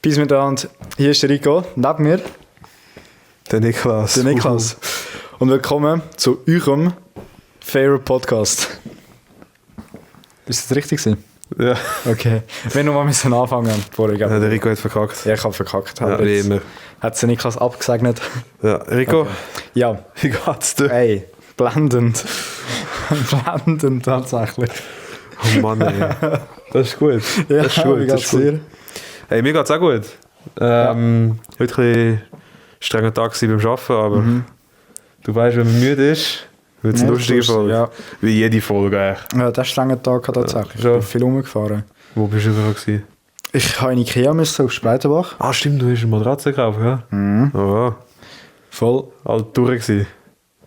Bis miteinander. Hier ist der Rico, neben mir der Niklas. Und willkommen zu eurem Favorite Podcast. Ist das richtig gewesen? Ja. Okay. Wir noch mal müssen anfangen. Ja, der Rico hat verkackt. Ja, ich habe verkackt. Ja, wie immer. Hat der Niklas abgesegnet. Ja, Rico, okay. Ja. Wie geht's dir? Hey, blendend. Blendend tatsächlich. Oh Mann, ey. Das ist gut. Ja, das ist gut. Wie geht's dir? Hey, mir geht's auch gut. Heute ein bisschen strenger Tag beim Arbeiten, aber du weißt, wenn man müde ist, wird es eine lustige Folge. Ja. Wie jede Folge eigentlich. Ja, das war ein strenger Tag tatsächlich. Ja. Ich bin viel rumgefahren. Wo bist du überall gewesen? Ich habe in Ikea müssen, auf Spreitenbach. Ah stimmt, du hast eine Matratze gekauft, ja? Mhm. Oh, Voll. alt durch gewesen.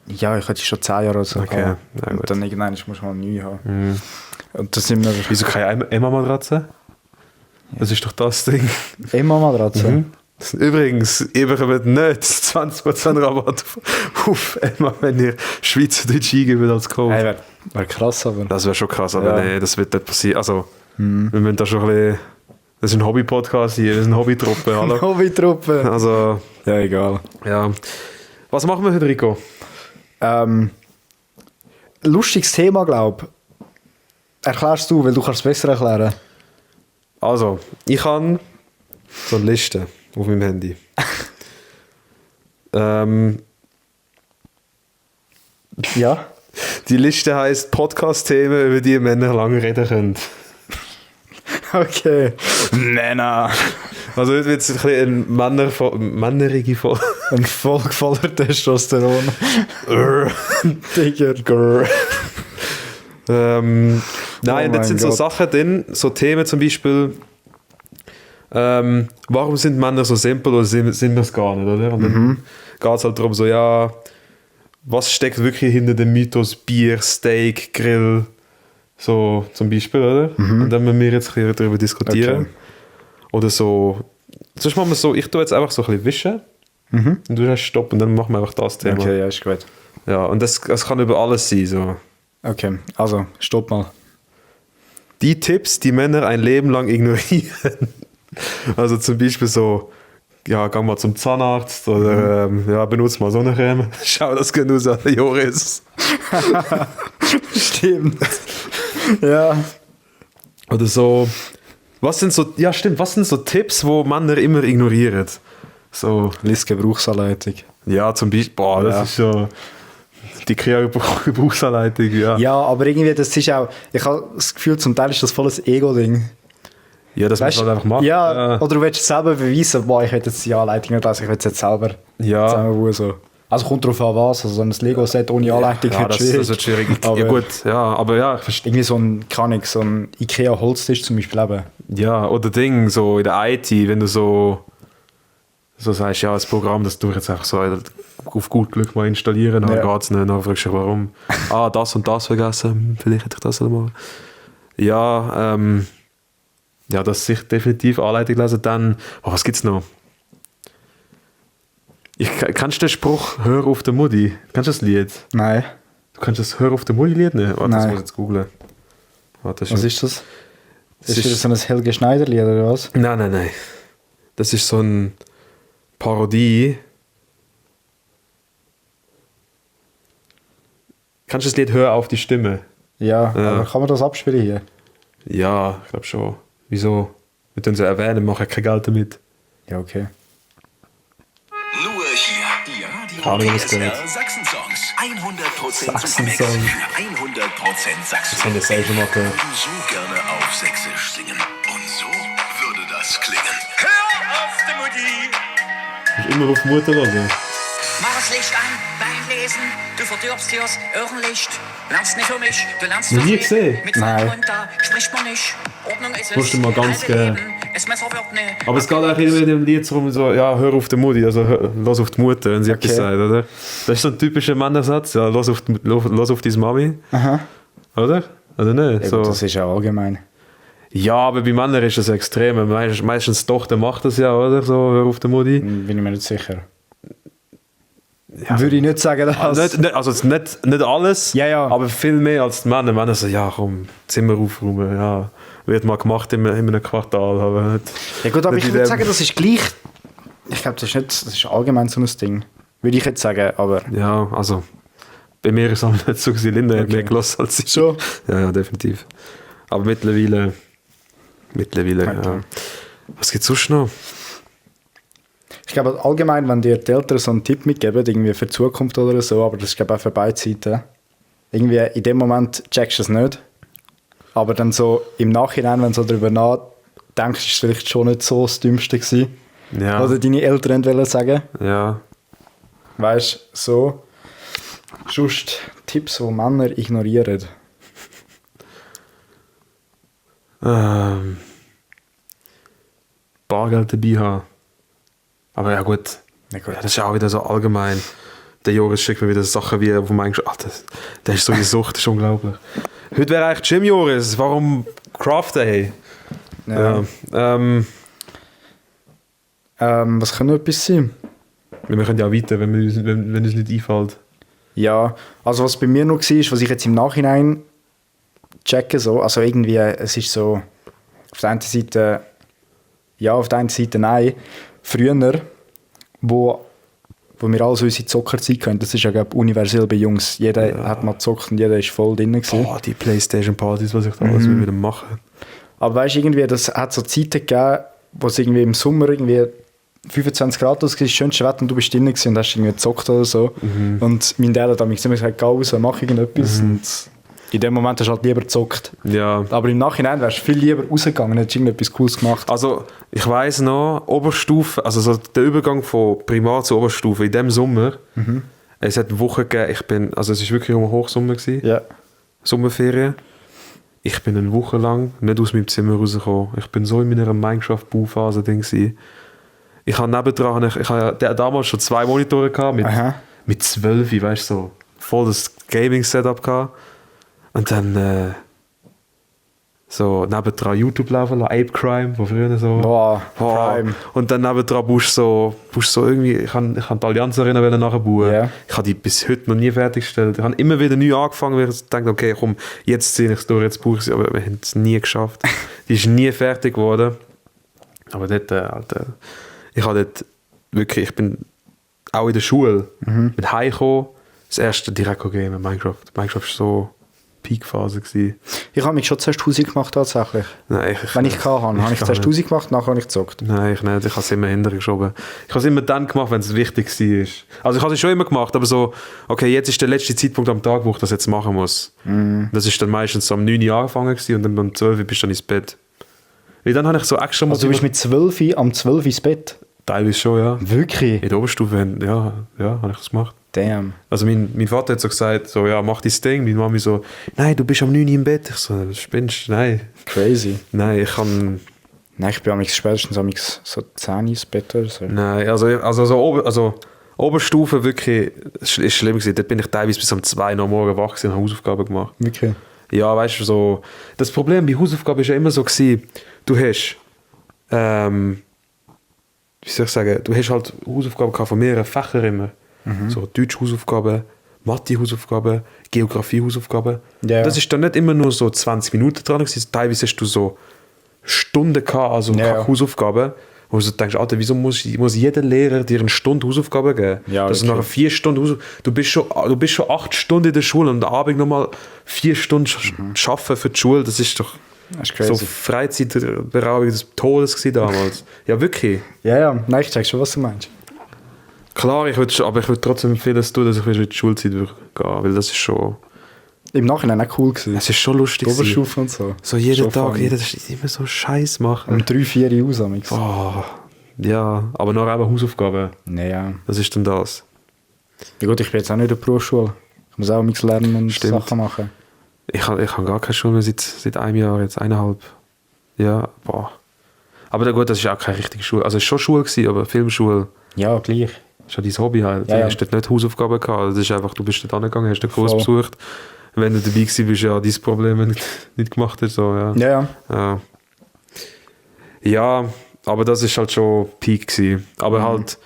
Ja, ich hatte schon 10 Jahre oder so. Okay. Ja, und dann irgendwann muss man neu haben. Mhm. Und das sind wir... Wieso keine Emma-Matratze? Das ist doch das Ding. Emma-Matratze? Mhm. Übrigens, ihr bekommt nicht 20% Rabatt auf Emma, wenn ihr Schweizerdeutsch eingebt als Code. Hey, wär krass, aber... Das wäre schon krass, aber nee, das wird nicht passieren. Also, wir müssen da schon ein bisschen... Das ist ein Hobby-Podcast hier, das ist eine Hobbytruppe, hallo? Hobbytruppe! Also... Ja, egal. Ja. Was machen wir heute, Rico? Lustiges Thema, glaube ich. Erklärst du, weil du kannst es besser erklären. Also, ich habe so eine Liste auf meinem Handy. Ja? Die Liste heisst Podcast-Themen, über die Männer lange reden können. Okay. Männer. Also heute wird es ein bisschen eine männerige Folge. Ein Folge voller Testosteron. Digga. Nein, das sind so Gott. Sachen drin, so Themen zum Beispiel, warum sind Männer so simpel oder sind wir es gar nicht, oder? Und dann geht es halt darum, so, ja, was steckt wirklich hinter dem Mythos Bier, Steak, Grill, so zum Beispiel, oder? Und dann müssen wir jetzt ein bisschen darüber diskutieren. Okay. Oder so, sonst machen wir so, ich tue jetzt einfach so ein bisschen wischen und du sagst Stopp und dann machen wir einfach das Thema. Okay, ja, ist gut. Ja, und das kann über alles sein, so. Okay, also, stopp mal. Die Tipps, die Männer ein Leben lang ignorieren. Also zum Beispiel so, ja, geh mal zum Zahnarzt oder ja, benutze mal Sonnencreme. Schau, das geht aus an Joris. Stimmt. Ja. Oder so, was sind so Tipps, wo Männer immer ignorieren? So, Lies Gebrauchsanleitung. ja, zum Beispiel, boah, das ist so die Gebrauchsanleitung, ja. Ja, aber irgendwie, das ist auch, ich habe das Gefühl, zum Teil ist das voll ein Ego-Ding. Ja, das muss man halt einfach machen. Ja, oder du willst selber beweisen, boah, ich will jetzt die Anleitung nicht lesen, ich will es jetzt selber zusammenbauen. So. Also kommt drauf an was, also so ein Lego-Set ohne Anleitung ja, wird schwierig. das wird schwierig. Aber ja gut, ja, aber ja, ich verstehe. irgendwie so ein Ikea-Holztisch zum Beispiel eben. Ja, oder Ding, so in der IT, wenn du so sagst, ja, das Programm, das tue ich jetzt einfach so auf gut Glück mal installieren, dann geht es nicht, dann fragst du dich, warum. Das und das vergessen, vielleicht hätte ich das mal. Ja, ja, das sich definitiv Anleitung lesen, dann, was gibt's noch? Kennst du den Spruch, hör auf den Mutti? Kennst du das Lied? Nein. Du kannst das Hör auf den Mutti-Lied nicht? Warte, das Nein. muss ich jetzt googlen. Warte, Was ist das? Das ist wieder so ein Helge Schneider-Lied oder was? Nein. Das ist so eine Parodie. Kannst du das Lied Hör auf die Stimme? Ja, aber kann man das abspielen hier? Ja, ich glaube schon. Wieso? Wir tun sie erwähnen, machen kein Geld damit. Ja, okay. Nur hier, die Ahnung, Radio was geht. PSR Sachsen-Songs. 100% Sachsen-Songs. Supermix für 100% Sachsen. Das haben wir selber gemacht. Du so gerne auf Sächsisch singen. Und so würde das klingen. Hör auf die Mutti! Du musst immer auf Mutter hören. Mach das Licht an beim Lesen, du verdirbst hier's Irrenlicht. Lernst nicht für mich, du lernst Noch für nie sie. gesehen? Mit Nein. Mund da spricht man nicht. Ordnung ist es. Musst du mal ganz halbe gern. Leben. Das Messer wird ne. Aber es geht auch immer in dem Lied darum, so, ja, hör auf die Mutti, also lass auf die Mutter, wenn sie etwas sagt, oder? Das ist so ein typischer Männersatz, ja, lass auf deine Mami. Aha. Oder? Oder nicht? Ja, So. gut, das ist ja allgemein. Ja, aber bei Männern ist das extrem. Meistens die Tochter macht das ja, oder? So, hör auf die Mutti. Bin ich mir nicht sicher. Würde ich nicht sagen, dass... Also nicht alles, Ja. aber viel mehr als die Männer. Männer so, ja komm, Zimmer aufräumen, ja. Wird mal gemacht in einem Quartal. Aber nicht, Ja gut, aber nicht ich würde sagen, das ist gleich... Ich glaube, das ist allgemein so ein Ding. Würde ich jetzt sagen, aber... Ja, also bei mir ist es nicht so gewesen. Linda hat mehr gelassen als ich. So? Ja, definitiv. Aber mittlerweile Okay. ja. Was gibt es sonst noch? Ich glaube allgemein, wenn dir die Eltern so einen Tipp mitgeben, irgendwie für die Zukunft oder so, aber das ist glaube ich auch für beide Seiten, irgendwie in dem Moment checkst du es nicht, aber dann so im Nachhinein, wenn du so darüber nachdenkst, ist es vielleicht schon nicht so das Dümmste gewesen, Ja. was deine Eltern wollen sagen. Ja. Weißt du, so. Sonst Tipps, die Männer ignorieren. Bargeld dabei haben. Aber ja gut. Na gut. Ja, das ist auch wieder so allgemein. Der Joris schickt mir wieder Sachen wie, wo man eigentlich, der ist so eine Sucht, das ist unglaublich. Heute wäre eigentlich Gym, Joris. Warum craften, hey? Ja. Was kann noch etwas sein? Wir können ja auch weiter, wenn uns nicht einfällt. Ja, also was bei mir noch war, was ich jetzt im Nachhinein checke, so, also irgendwie, es ist so, auf der einen Seite ja, auf der einen Seite nein. Früher, wo wir alle unsere Zockerzeit hatten, das ist ja glaub, universell bei Jungs. Jeder hat mal gezockt und jeder ist voll drin gewesen. Oh, die Playstation-Partys, was ich da alles wieder machen. Aber weißt du, irgendwie, das hat so Zeiten gegeben, wo es irgendwie im Sommer irgendwie 25 Grad aus war, das schönste Wetter und du bist drin gewesen und hast irgendwie gezockt oder so. Und mein Dad hat mich immer gesagt, geh raus, mach irgendetwas. Und in dem Moment hast du halt lieber gezockt. Ja. Aber im Nachhinein wärst du viel lieber rausgegangen und hättest irgendetwas Cooles gemacht. Also, ich weiss noch, Oberstufe, also so der Übergang von Primar zu Oberstufe, in dem Sommer, es hat Wochen gegeben, also es war wirklich um Hochsommer gewesen, Ja. Sommerferien. Ich bin eine Woche lang nicht aus meinem Zimmer rausgekommen. Ich bin so in meiner Minecraft-Bauphase gewesen. Ich habe nebendran, ich habe damals schon 2 Monitore gehabt, mit 12, weißt du, so voll das Gaming-Setup gehabt. Und dann so nebendran YouTube laufen lassen, Ape Crime, wo früher so... Boah, Prime. Und dann nebendran musst du so irgendwie... Ich kann die Allianz Arena nachbauen. Ja. Ich habe die bis heute noch nie fertiggestellt. Ich habe immer wieder neu angefangen, weil ich dachte, okay, komm, jetzt ziehe ich es durch, jetzt brauche ich sie. Aber wir haben es nie geschafft. Die ist nie fertig geworden. Aber dort, Alter... Ich habe dort wirklich... Ich bin auch in der Schule. Bin heimgekommen, das erste direkt gamen, Minecraft. Minecraft war so... Peak-Phase gewesen. Ich habe mich schon zuerst 1000 gemacht tatsächlich. Nein, Wenn ich kann, habe ich zuerst 1000 gemacht, nachher habe ich gezockt. Nein, ich nicht. Ich habe es immer hintergeschoben. Ich habe es immer dann gemacht, wenn es wichtig war. Also ich habe es schon immer gemacht, aber so, okay, jetzt ist der letzte Zeitpunkt am Tag, wo ich das jetzt machen muss. Das ist dann meistens so um 9 Uhr angefangen gewesen und dann um 12 Uhr bist du dann ins Bett. Weil dann habe ich so extra Also du bist mit 12 am 12 ins Bett? Teilweise schon, ja. Wirklich? In der Oberstufe, ja, habe ich das gemacht. Damn. Also mein Vater hat so gesagt, so, ja, mach dein Ding. Meine Mami so, nein, du bist um 9 Uhr im Bett. Ich so, spinnst du? Nein. Crazy. Nein, ich kann... Nein, ich bin spätestens so 10 ins Bett oder so. Nein, also Oberstufe wirklich, ist schlimm gewesen. Dort bin ich teilweise bis um 2 Uhr morgens wach gewesen und habe Hausaufgaben gemacht. Wirklich? Ja, weißt du, so... Das Problem bei Hausaufgaben ist ja immer so gewesen, du hast... wie soll ich sagen? Du hast halt Hausaufgaben gehabt von mehreren Fächern immer. So Deutsch-Hausaufgaben, Mathe-Hausaufgaben, Geografie-Hausaufgaben. Ja. Das ist dann nicht immer nur so 20 Minuten dran gewesen. Teilweise hast du so Stunden gehabt, also Hausaufgaben, wo du so denkst, Alter, wieso muss jeder Lehrer dir eine Stunde Hausaufgaben geben? Ja, das sind nachher 4 Stunden du bist schon 8 Stunden in der Schule und am Abend nochmal 4 Stunden arbeiten für die Schule, das ist doch Das ist crazy. so Freizeitberaubung des Todes gewesen damals. Ja, wirklich. Ja, nein, ich check schon, was du meinst. Klar, ich würde trotzdem empfehlen, dass ich wieder in die Schulzeit würde gehen, weil das ist schon... Im Nachhinein auch cool gewesen. Es ist schon lustig. Die Oberstufe und so. So jeden Schon Tag, funny. das ist immer so Scheiß machen. Um 3-4 Uhr aus. Amix. Oh, ja, aber noch eben Hausaufgaben. Naja. Das ist dann das. Ja gut, ich bin jetzt auch nicht in der Berufsschule. Ich muss auch nichts lernen und Stimmt. Sachen machen. Ich habe gar keine Schule mehr seit einem Jahr, jetzt 1,5. Ja, boah. Aber gut, das ist auch keine richtige Schule. Also es war schon Schule gewesen, aber Filmschule Ja, gleich. ist ja dein Hobby halt. Ja, Du ja. hast dort nicht Hausaufgaben gehabt. Das ist einfach, du bist dort angegangen, hast den Kurs Voll. besucht. Wenn du dabei gewesen bist, ja, dein Problem, wenn du nicht gemacht hast. So, ja. Ja. Ja, aber das ist halt schon Peak gewesen. Aber halt,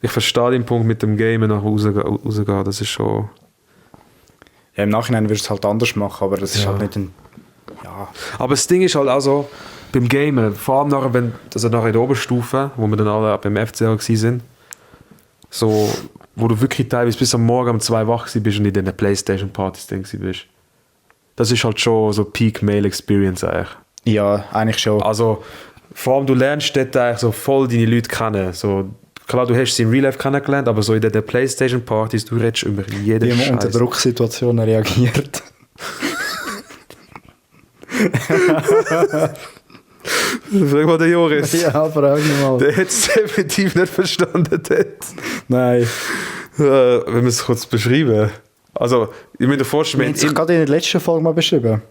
Ich verstehe den Punkt mit dem Game nach Hause gehen, das ist schon... Ja, im Nachhinein würdest du es halt anders machen, aber das ist halt nicht ein... Ja, Aber das Ding ist halt auch so, beim Gamen, vor allem nachher, nachher in der Oberstufe, wo wir dann alle beim FCL waren, so, wo du wirklich teilweise bis am Morgen um 2 wach bist und in den Playstation-Partys bist. Das ist halt schon so Peak-Mail-Experience eigentlich. ja, eigentlich schon. Also, vor allem du lernst dort eigentlich so voll deine Leute kennen. So, klar, du hast sie in Real Life kennengelernt, aber so in den Playstation-Partys, du redest über jeden Wie man Scheiß. unter Drucksituationen reagiert. Frag mal den Joris. Ja, aber auch mal. Der hat es definitiv nicht verstanden dort. Nein. Wenn wir es kurz beschreiben. Also, ich muss dir Wir vorstellen, haben es gerade in der letzten Folge mal beschrieben.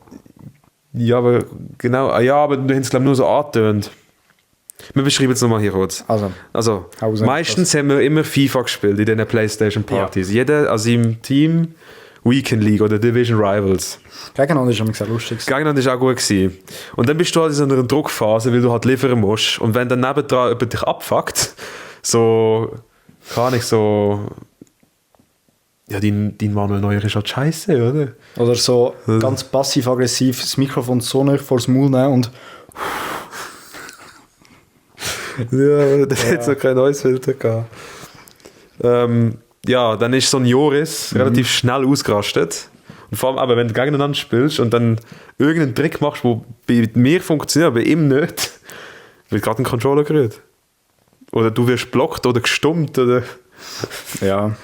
ja, aber genau, ja, aber du hast es glaube ich nur so angetönt. Wir beschreiben es nochmal hier kurz. Also, Hause. Meistens haben wir immer FIFA gespielt in diesen Playstation-Partys. Jeder an seinem Team Weekend League oder Division Rivals. Gegeneinander ist immer sehr lustig. Gegeneinander war auch gut gewesen. Und dann bist du halt in so einer Druckphase, weil du halt liefern musst. Und wenn dann nebendran jemand dich abfuckt, so, kann ich so, ja, dein Manuel Neuer ist halt scheiße, oder? Oder so ganz passiv-aggressiv das Mikrofon so nicht vor das Maul nehmen und Ja, der hat so kein neues Filter gehabt. Ja, dann ist so ein Joris relativ schnell ausgerastet. Und vor allem aber, wenn du gegeneinander spielst und dann irgendeinen Trick machst, der bei mir funktioniert, aber bei ihm nicht, wird gerade ein Controller gerührt. Oder du wirst blockt oder gestummt oder... ja.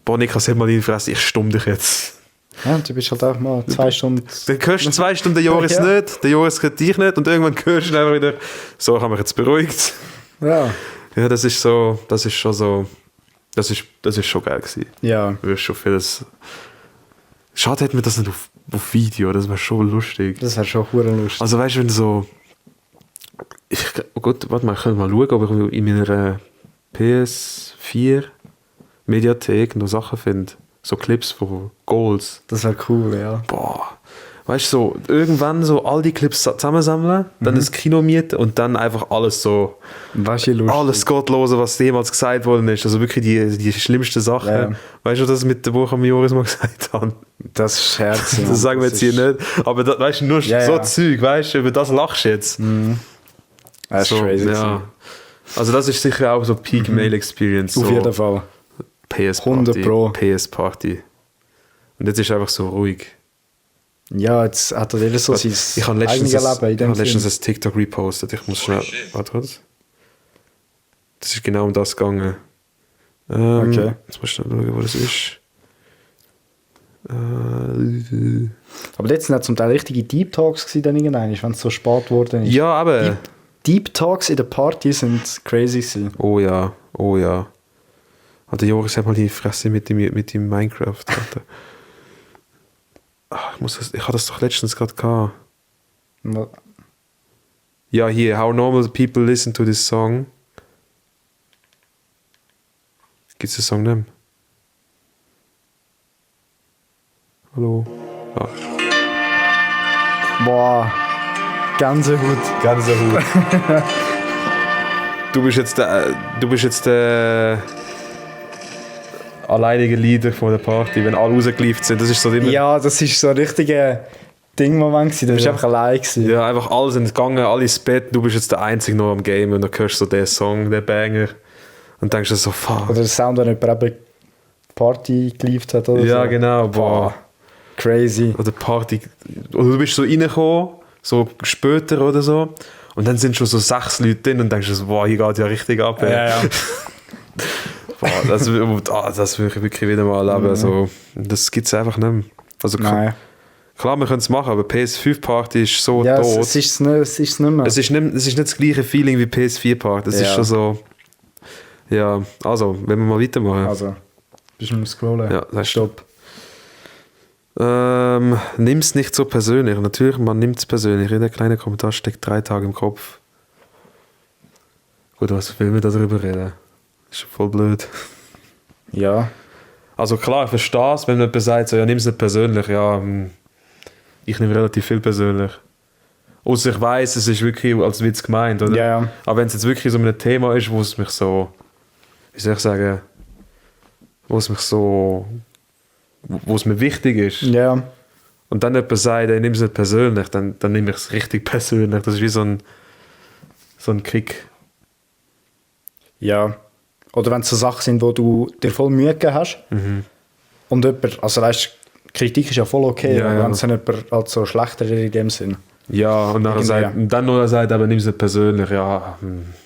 Boah, Niklas, hat mal in die Fresse, ich stumm dich jetzt. Ja, du bist halt auch mal 2 Stunden... Dann hörst du 2 Stunden den Joris Ja. nicht, der Joris hört dich nicht und irgendwann hörst du ihn einfach wieder, so, ich habe mich jetzt beruhigt. Ja. Ja, das ist schon so, das ist schon geil gewesen. Ja. Du wirst schon vieles... Schade, hätten wir das nicht auf Video, das wäre schon lustig. Das wäre schon hure lustig. Also weißt du, wenn du so... Oh Gott, warte mal, ich kann mal schauen, ob ich in meiner PS4 Mediathek noch Sachen finde. So Clips von Goals. Das wäre cool, ja. Boah. Weißt du, so, irgendwann so all die Clips zusammensammeln, dann das Kino mieten und dann einfach alles so... Was ist lustig. Alles Gottlose, was jemals gesagt worden ist. Also wirklich die schlimmsten Sachen. Ja. Weißt du, das mit dem Buch am Joris mal gesagt haben? Das ist Scherz. Ja. Das sagen wir jetzt hier nicht. Aber da, weißt du, nur Ja, so ja. Zeug, weißt du, über das lachst du jetzt. Das ist So, crazy. ja. Also das ist sicher auch so Peak Mail Experience. Auf so jeden Fall. PS 100 Party. Pro. PS Party. Und jetzt ist einfach so ruhig. Ja, jetzt hat er jeder so sein Ich habe letztens, eigenes Leben in dem letztens Sinn. ein TikTok repostet. Ich muss schnell... Warte kurz. Das ist genau um das gegangen. Okay. Jetzt muss ich schnell schauen, wo das ist. Aber jetzt sind ja zum Teil richtige Deep Talks gewesen, dann irgendwann, wenn es so spät geworden ist. Ja, aber... Deep Talks in der Party sind crazy gewesen. Oh ja, oh ja. Ah, der Joris hat mal die Fresse mit dem Minecraft. Alter. Ich hatte das doch letztens gerade gehabt. Ja, hier, How Normal People Listen to This Song. Gibt es den Song nicht? Hallo? Ja. Boah, Gänsehaut. Gänsehaut. Du bist jetzt der alleinige Leader von der Party, wenn alle rausgeliefert sind. Das ist so immer... Ja, das ist so ein richtiger Ding-Moment gewesen. Du bist einfach allein gewesen. Ja, einfach alle sind gegangen, alle ins Bett, du bist jetzt der Einzige noch am Game und dann hörst du so den Song, den Banger und denkst du so, fuck. Oder der Sound, wenn jemand eben Party geliefert hat oder Ja, so. genau, boah. Crazy. Oder Party, oder du bist so reingekommen, so später oder so und dann sind schon so 6 Leute drin und denkst du so, boah, hier geht ja richtig ab. Ja. Boah, das will ich wirklich wieder mal erleben. Also, das gibt es einfach nicht mehr. Also, Nein. klar, wir können es machen, aber PS5-Party ist so Ja, tot. es ist nicht mehr. Es ist nicht das gleiche Feeling wie PS4-Party. Es ist Ja. schon so... Ja, also, wenn wir mal weitermachen. Also, bist du am Scrollen? Ja, das ist- Stopp. Nimm es nicht so persönlich. Natürlich, man nimmt es persönlich. Jeder kleine Kommentar steckt 3 Tage im Kopf. Gut, was will wir darüber reden? Das ist voll blöd. Ja. Also klar, ich verstehe es, wenn jemand sagt, so, ja, nimm es nicht persönlich. Ja, ich nehme relativ viel persönlich. Außer ich weiss, es ist wirklich als Witz gemeint, oder? Ja, ja. Aber wenn es jetzt wirklich so ein Thema ist, wo es mich so wie soll ich sagen, wo es mir wichtig ist. Ja. Und dann jemand sagt, ey, nimm es nicht persönlich, dann nehme ich es richtig persönlich. Das ist wie so ein Kick. Ja. Oder wenn es so Sachen sind, wo du dir voll Mühe gegeben hast und jemand, also weißt, Kritik ist ja voll okay, Ja, aber ja. wenn es dann jemand halt so schlechter ist in dem Sinn. Ja, und dann, Irgendwie. dann nur sagt, aber nimm es nicht persönlich. Ja,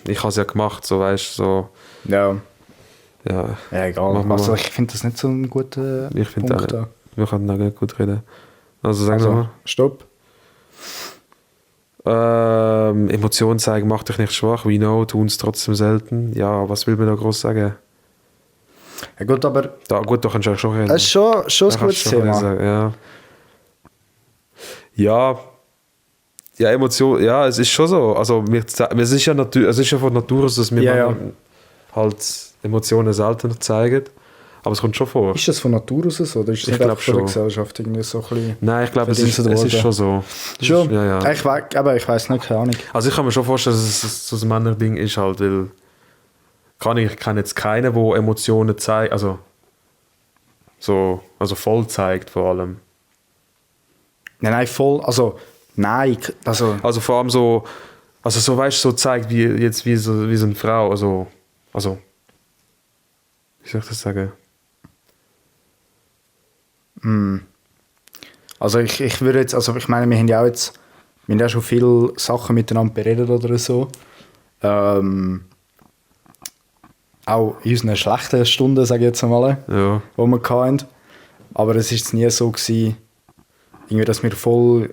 ich habe es ja gemacht, so weißt du, so. Ja. Ja, Ja, egal. Machen wir Also mal. ich finde das nicht so ein guter ich finde Punkt. auch nicht. Wir können da nicht gut reden. Also sag Also, mal. stopp. Emotionen zeigen macht dich nicht schwach. We know, tun es trotzdem selten. Ja, was will man da groß sagen? Ja gut, aber Gut, da kannst du eigentlich schon reden. es ist schon ein Da kannst gutes du schon Thema. sagen, ja. Ja, Emotion, ja, es ist schon so. Also, es ist ja von Natur aus, dass wir Ja, Männer halt Emotionen seltener zeigen. Aber es kommt schon vor. Ist das von Natur aus so? Oder ist das Ich nicht glaub einfach von der schon. Gesellschaft irgendwie so ein bisschen... Nein, ich glaube, es ist verdient worden? schon so. Schon? Ja, ja. Ich weiss nicht, keine Ahnung. Also ich kann mir schon vorstellen, dass es so ein Männerding ist halt, weil ich kenne jetzt keinen, der Emotionen zeigt, also voll zeigt vor allem. Nein, voll, also, nein, also, Also vor allem so weißt du, so zeigt wie so eine Frau, also wie soll ich das sagen? also ich würde jetzt, also ich meine, wir haben ja schon viele Sachen miteinander beredet oder so. Auch in unseren schlechten Stunden, sage ich jetzt einmal, Ja. wo wir hatten. Aber es war jetzt nie so gewesen, irgendwie, dass wir voll,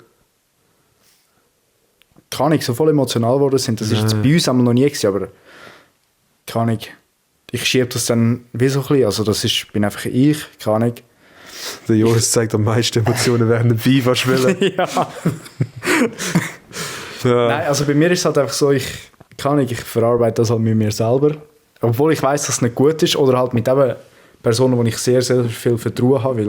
keine Ahnung, so voll emotional geworden sind. Das ist jetzt bei uns einmal noch nie gewesen, aber keine Ahnung. Ich schiebe das dann wie so ein bisschen, also bin einfach ich, keine Ahnung. Der Joris zeigt am meisten Emotionen während dem FIFA-Spielen. Ja. Ja. Nein, also bei mir ist es halt einfach so, ich verarbeite das halt mit mir selber. Obwohl ich weiß, dass es nicht gut ist. Oder halt mit eben Personen, wo ich sehr, sehr viel Vertrauen habe.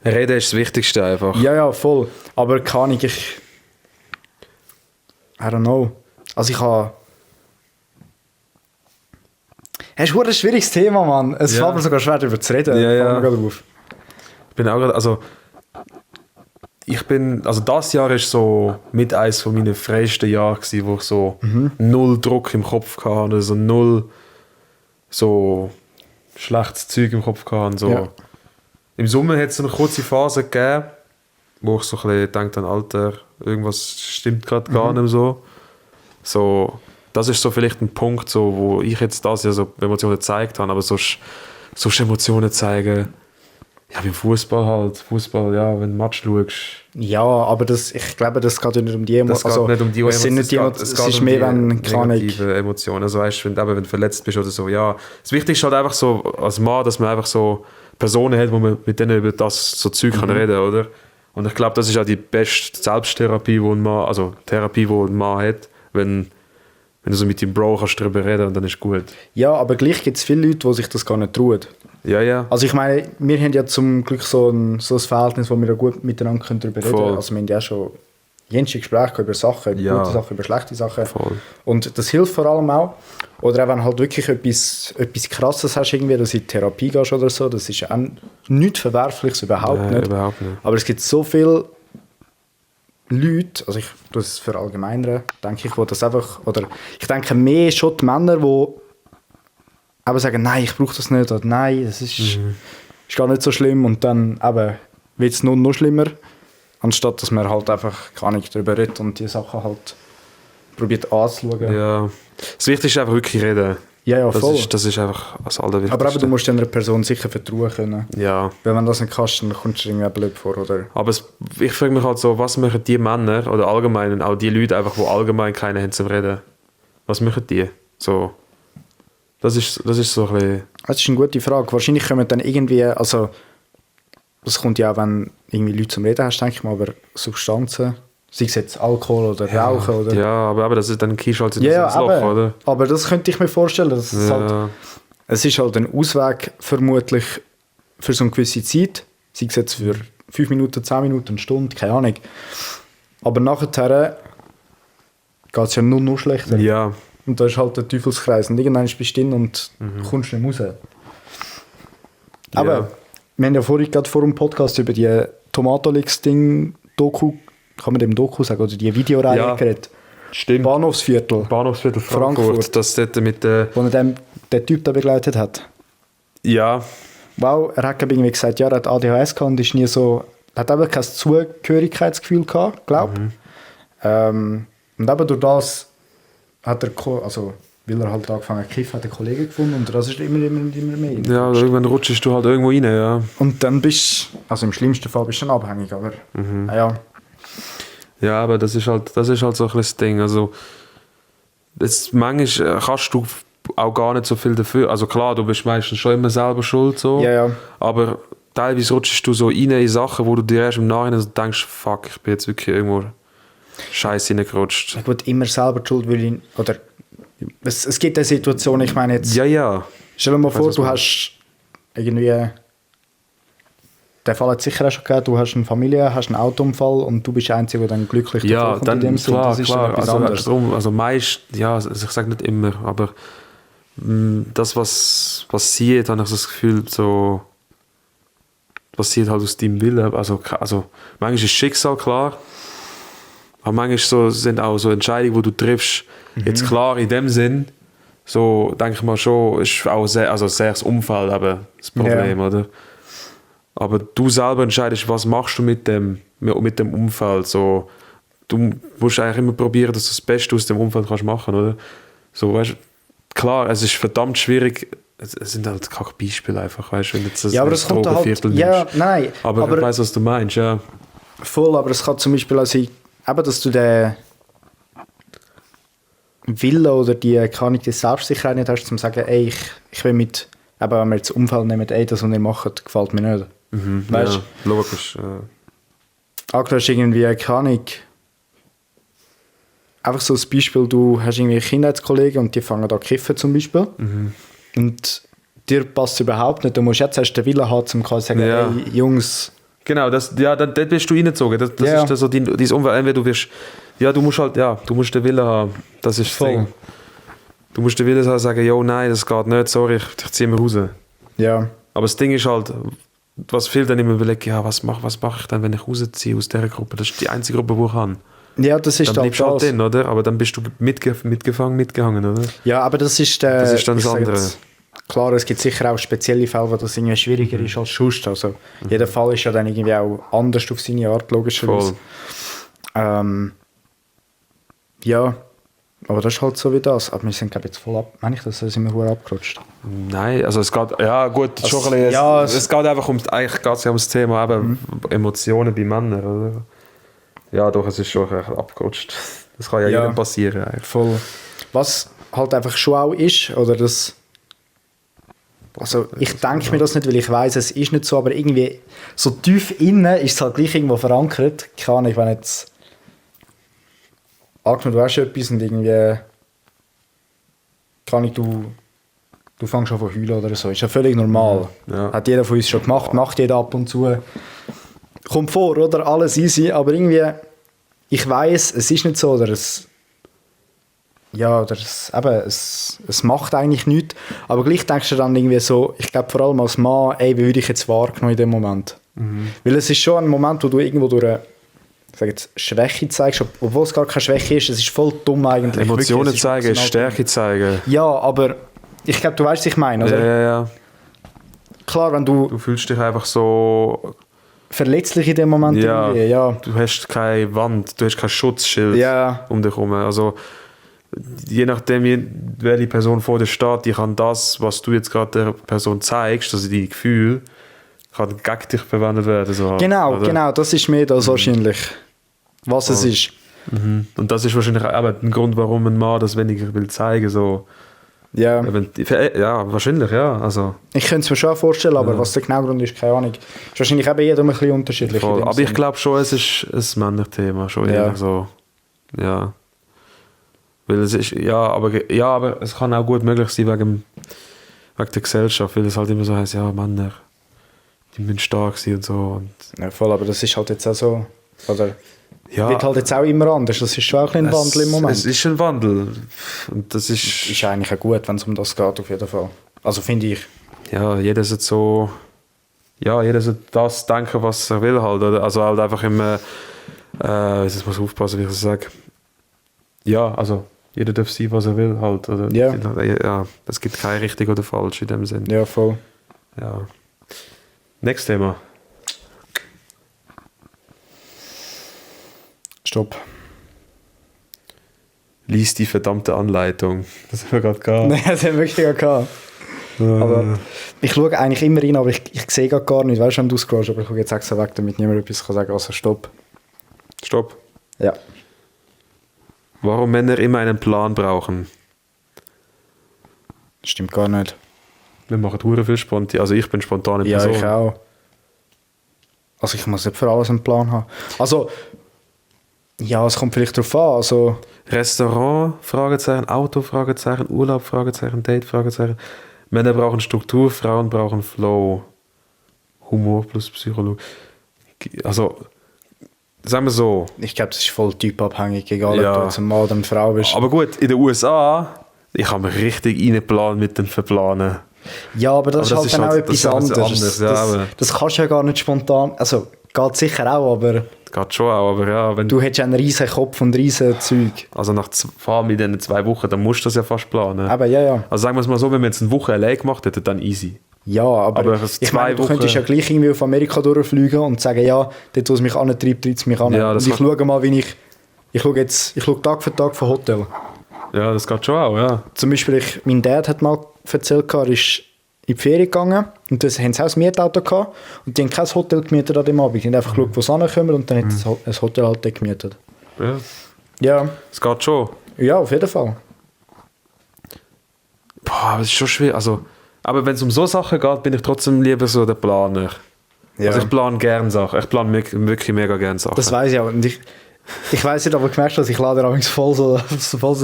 Weil, Reden ist das Wichtigste einfach. ja, voll. Aber kann ich I don't know. Also ich habe... Es ist ein schwieriges Thema, Mann. Es Ja. fällt mir sogar schwer, darüber zu reden. Ja, ja. Fällt mir gerade auf. Ich bin auch gerade, also das Jahr ist so mit eines von meinen freiesten Jahren gewesen, wo ich so null Druck im Kopf hatte, also null so schlechtes Zeug im Kopf hatte. So. Ja. Im Sommer hat es eine kurze Phase gegeben, wo ich so ein bisschen gedacht habe, Alter, irgendwas stimmt gerade gar nicht mehr so. So, das ist so vielleicht ein Punkt, so, wo ich jetzt das ja so Emotionen gezeigt habe, aber so Emotionen zeigen, ja, beim Fußball halt. Fußball, ja, wenn du Match schaust. Ja, aber ich glaube, das geht ja nicht um die Das geht nicht um die es sind nicht die Emotionen. es ist mehr, wenn keine negative Emotionen. Also weißt, wenn du verletzt bist oder so, ja. Das Wichtigste ist halt einfach so, als Mann, dass man einfach so Personen hat, wo man mit denen über das so Zeug kann reden, oder? Und ich glaube, das ist auch die beste Selbsttherapie, die ein Mann hat, wenn du so mit deinem Bro kannst darüber reden und dann ist gut. Ja, aber gleich gibt es viele Leute, die sich das gar nicht trauen. Ja, ja. Also ich meine, wir haben ja zum Glück so ein Verhältnis, wo wir da gut miteinander darüber reden Voll. können. Also wir haben ja schon jenste Gespräche über Sachen, über Ja. gute Sachen, über schlechte Sachen. Voll. Und das hilft vor allem auch. Oder auch wenn halt wirklich etwas Krasses hast, irgendwie, dass du in Therapie gehst oder so, das ist auch nichts Verwerfliches, überhaupt nicht. Überhaupt nicht. Aber es gibt so viele Leute, also ich tue es verallgemeinern, denke ich, wo das einfach, oder ich denke mehr schon die Männer, die aber sagen, nein, ich brauche das nicht, oder nein, es ist gar nicht so schlimm und dann eben wird es noch schlimmer, anstatt dass man halt einfach gar nicht darüber redet und die Sachen halt probiert anzuschauen. Ja. Das Wichtigste ist einfach wirklich reden. Ja, Das voll. ist einfach das Allerwichtigste. Aber eben, du musst einer Person sicher vertrauen können. Ja. Weil wenn du das nicht kannst, dann kommst du dir irgendwie blöd vor, oder? Aber ich frage mich halt so, was machen die Männer oder allgemein auch die Leute einfach, die allgemein keinen haben zum Reden? Was machen die? So. Das ist so ein bisschen... Das ist eine gute Frage. Wahrscheinlich kommen dann irgendwie, also das kommt ja auch, wenn irgendwie Leute zum Reden hast, denke ich mal, aber Substanzen, sei es jetzt Alkohol oder Rauchen oder... Ja, aber das ist dann kiehst halt ins Loch, aber, oder? aber das könnte ich mir vorstellen. Dass Ja. es ist halt ein Ausweg vermutlich für so eine gewisse Zeit, sei es jetzt für 5 Minuten, 10 Minuten, eine Stunde, keine Ahnung. Aber nachher geht es ja nur schlechter. Ja, Und da ist halt der Teufelskreis. Und irgendwann bist du drin und kommst nicht raus. Aber Ja. wir haben ja vorhin gerade vor dem Podcast über die Tomatolix-Ding-Doku, kann man dem Doku sagen, oder die Videoreihe Ja. geredet. Stimmt. Bahnhofsviertel, Bahnhofsviertel Frankfurt. Frankfurt. Das dort mit der... wo er den Typ da begleitet hat. Ja, Wow, er hat glaub ich, irgendwie gesagt, ja, er hat ADHS gehabt und ist nie so, er hat eben kein Zugehörigkeitsgefühl gehabt, glaube und eben durch das hat er, also weil er halt angefangen hat zu kiffen, hat er Kollegen gefunden und das ist immer mehr. ja, irgendwann rutschst du halt irgendwo rein, ja. Und dann bist du, also im schlimmsten Fall bist du dann abhängig, aber ja. Ja, aber das ist halt so ein bisschen das Ding. Also, manchmal kannst du auch gar nicht so viel dafür. Also klar, du bist meistens schon immer selber schuld, so. Ja, ja. Aber teilweise rutschst du so rein in Sachen, wo du dir erst im Nachhinein denkst, fuck, ich bin jetzt wirklich irgendwo scheiße reingerutscht. Ich würde immer selber die Schuld, weil ich, oder es gibt eine Situation, ich meine jetzt, Ja. stell dir mal vor, was du du hast irgendwie, der Fall hat es sicher auch schon gegeben, du hast eine Familie, hast einen Autounfall und du bist der Einzige, der dann glücklich Ja, davonkommt dann in dem Sinn. klar, Das ist dann etwas anderes. Also meist, ja, also ich sage nicht immer, aber das, was passiert, habe ich so das Gefühl, so passiert halt aus deinem Willen. Also manchmal ist Schicksal klar, aber manchmal so, sind auch so Entscheidungen, die du triffst, jetzt klar in dem Sinn, so denke ich mal schon, ist auch sehr das Umfeld eben das Problem, oder? Aber du selber entscheidest, was machst du mit dem Umfeld. So, du musst eigentlich immer probieren, dass du das Beste aus dem Umfeld kannst machen, oder? So, weißt, klar, es ist verdammt schwierig. Es sind halt keine Beispiele einfach, weißt, wenn du jetzt Ja, aber das kommt halt, ja, nein, aber ich weiss, was du meinst, ja. voll, aber es kann zum Beispiel auch sein, eben, dass du den Willen oder die Selbstsicherheit nicht hast, um zu sagen, ey, ich will mit, eben, wenn wir jetzt Umfeld nehmen, ey, das, was ihr macht, gefällt mir nicht. Weißt Ja, logisch. du, hast irgendwie keine Ahnung, einfach so ein Beispiel, du hast irgendwie Kindheitskollegen und die fangen an zu kiffen zum Beispiel und dir passt es überhaupt nicht, du musst jetzt erst den Willen haben, um zu sagen, Ja. ey, Jungs, Genau, dort bist du reingezogen. Das Ja. ist so dein Umfeld. Entweder du wirst, du musst den Willen haben. Das ist das Voll. Ding. Du musst den Willen haben, sagen, jo, nein, das geht nicht, sorry, ich ziehe mich raus. ja, Aber das Ding ist halt, was viel dann immer überlegt, ja, was mach ich dann, wenn ich rausziehe aus dieser Gruppe? Das ist die einzige Gruppe, die ich kann. ja, das ist Dann dann bleibst du halt das. drin, oder? Aber dann bist du mitgehangen, oder? Ja, aber das ist Das ist dann ich das sag andere. jetzt, klar, es gibt sicher auch spezielle Fälle, wo das irgendwie schwieriger ist als sonst. Also, jeder Fall ist ja dann irgendwie auch anders auf seine Art, logischerweise. Ja, aber das ist halt so wie das. Aber wir sind, glaube ich, jetzt voll ab. Meine ich, das sind wir verdammt abgerutscht. Nein, also es geht, ja gut, schon ein bisschen, ja, es geht einfach eigentlich geht's ja ums Thema eben Emotionen bei Männern, oder? Ja, doch, es ist schon ein bisschen abgerutscht. Das kann ja jedem passieren eigentlich. Voll. Was halt einfach schon auch ist, oder das. Also, ich denke mir das nicht, weil ich weiß, es ist nicht so, aber irgendwie so tief innen ist es halt gleich irgendwo verankert. Keine Ahnung, wenn jetzt. Angenommen, du hast etwas und irgendwie. Keine Ahnung, du fängst an zu heulen oder so. Ist ja völlig normal. Ja. Hat jeder von uns schon gemacht, macht jeder ab und zu. Kommt vor, oder? Alles easy, aber irgendwie. Ich weiß, es ist nicht so, oder es. Ja, oder es macht eigentlich nichts. Aber gleich denkst du dann irgendwie so, ich glaube vor allem als Mann, ey, wie würde ich jetzt wahrgenommen in dem Moment? Weil es ist schon ein Moment, wo du irgendwo durch eine, ich sage jetzt, Schwäche zeigst, obwohl es gar keine Schwäche ist, es ist voll dumm eigentlich. Emotionen Wirklich, es zeigen, emotional Stärke zeigen. dumm. Ja, aber ich glaube, du weißt, was ich meine, oder? Ja. Klar, wenn du Du fühlst dich einfach so, verletzlich in dem Moment irgendwie, ja. du hast keine Wand, du hast kein Schutzschild Ja. um dich herum. Also je nachdem, welche Person vor dir steht, die kann das, was du jetzt gerade der Person zeigst, also die Gefühle, kann gegen dich verwendet werden. So halt, Genau, oder? genau, das ist mir das wahrscheinlich, was es ist. Und das ist wahrscheinlich auch ein Grund, warum ein Mann das weniger will zeigen. So. Ja. Ja, wahrscheinlich, ja. Also, Ich könnte es mir schon vorstellen, aber was der genau Grund ist, keine Ahnung. Ist wahrscheinlich eben jedem ein bisschen unterschiedlich. in voll. dem Aber ich Sinn. glaube schon, es ist ein Männerthema. Schon Ja. eher so. Ja. Weil es ist, aber es kann auch gut möglich sein wegen der Gesellschaft, weil es halt immer so heißt, ja, Männer, die müssen stark sein und so. Und Ja, voll, aber das ist halt jetzt auch so. Oder Ja, wird halt jetzt auch immer anders. Das ist schon auch ein Wandel im Moment. Es ist ein Wandel. Und das Ist eigentlich auch gut, wenn es um das geht, auf jeden Fall. Also finde ich. ja, jeder sollte so, ja, jeder sollte das denken, was er will halt, oder? Also halt einfach immer, jetzt muss ich aufpassen, wie ich das sage. Ja, also jeder darf sein, was er will halt, oder? Ja. Ja, es gibt kein richtig oder falsch in dem Sinn. Ja, voll. Ja. Nächstes Thema. Stopp. Lies die verdammte Anleitung. Das haben wir gerade gehabt. Nein, das haben wir wirklich gehabt. Aber ich schaue eigentlich immer rein, aber ich sehe gar nicht. Weißt du, wenn du scrollst, aber ich schaue jetzt extra weg, damit niemand etwas kann sagen. Also stopp. Stopp. Ja. Warum Männer immer einen Plan brauchen? Stimmt gar nicht. Wir machen hure viel spontan. Also ich bin spontane Ja, Person. ich auch. Also ich muss nicht für alles einen Plan haben. Also, ja, es kommt vielleicht drauf an. Also, Restaurant, Fragezeichen, Auto, Fragezeichen, Urlaub, Fragezeichen, Date, Fragezeichen. Männer brauchen Struktur, Frauen brauchen Flow. Humor plus Psychologie. Also, sagen wir so. ich glaube, das ist voll typabhängig, egal Ja. ob du jetzt ein Mann oder eine Frau bist. Aber gut, in den USA, ich habe mir richtig reingeplant mit dem Verplanen. Ja, aber das Aber ist halt dann auch das etwas ist etwas anderes. anderes, ja, aber- Das kannst du ja gar nicht spontan. Also, geht sicher auch, aber Geht schon auch, aber ja, wenn du hättest einen riesen Kopf und riesen Zeug. also vor allem in den 2 Wochen, dann musst du das ja fast planen. Aber ja. Also sagen wir es mal so, wenn wir jetzt eine Woche allein gemacht hätten, dann easy. Ja, aber es ich 2 meine, du Wochen- könntest ja gleich irgendwie auf Amerika durchfliegen und sagen, ja, dort, wo es mich antreibt, treibt es mich an. Ja, das und ich kann- schaue mal, wie ich schaue Tag für Tag von Hotel. Ja, das geht schon auch, ja. Zum Beispiel, mein Dad hat mal erzählt, er ist in die Ferien gegangen und da haben sie auch ein Mietauto gehabt und die haben kein Hotel gemietet an dem Abend. Die haben einfach geschaut, wo sie ankommen und dann hat sie ein Hotel halt dort gemietet. Ja, Ja, es geht schon. ja, auf jeden Fall. Boah, aber es ist schon schwer. Also, aber wenn es um so Sachen geht, bin ich trotzdem lieber so der Planer. Ja. Also ich plane gerne Sachen. Ich plane wirklich mega gerne Sachen. Das weiß ich auch. Und ich weiß nicht, aber gemerkt, dass ich lade abends voll so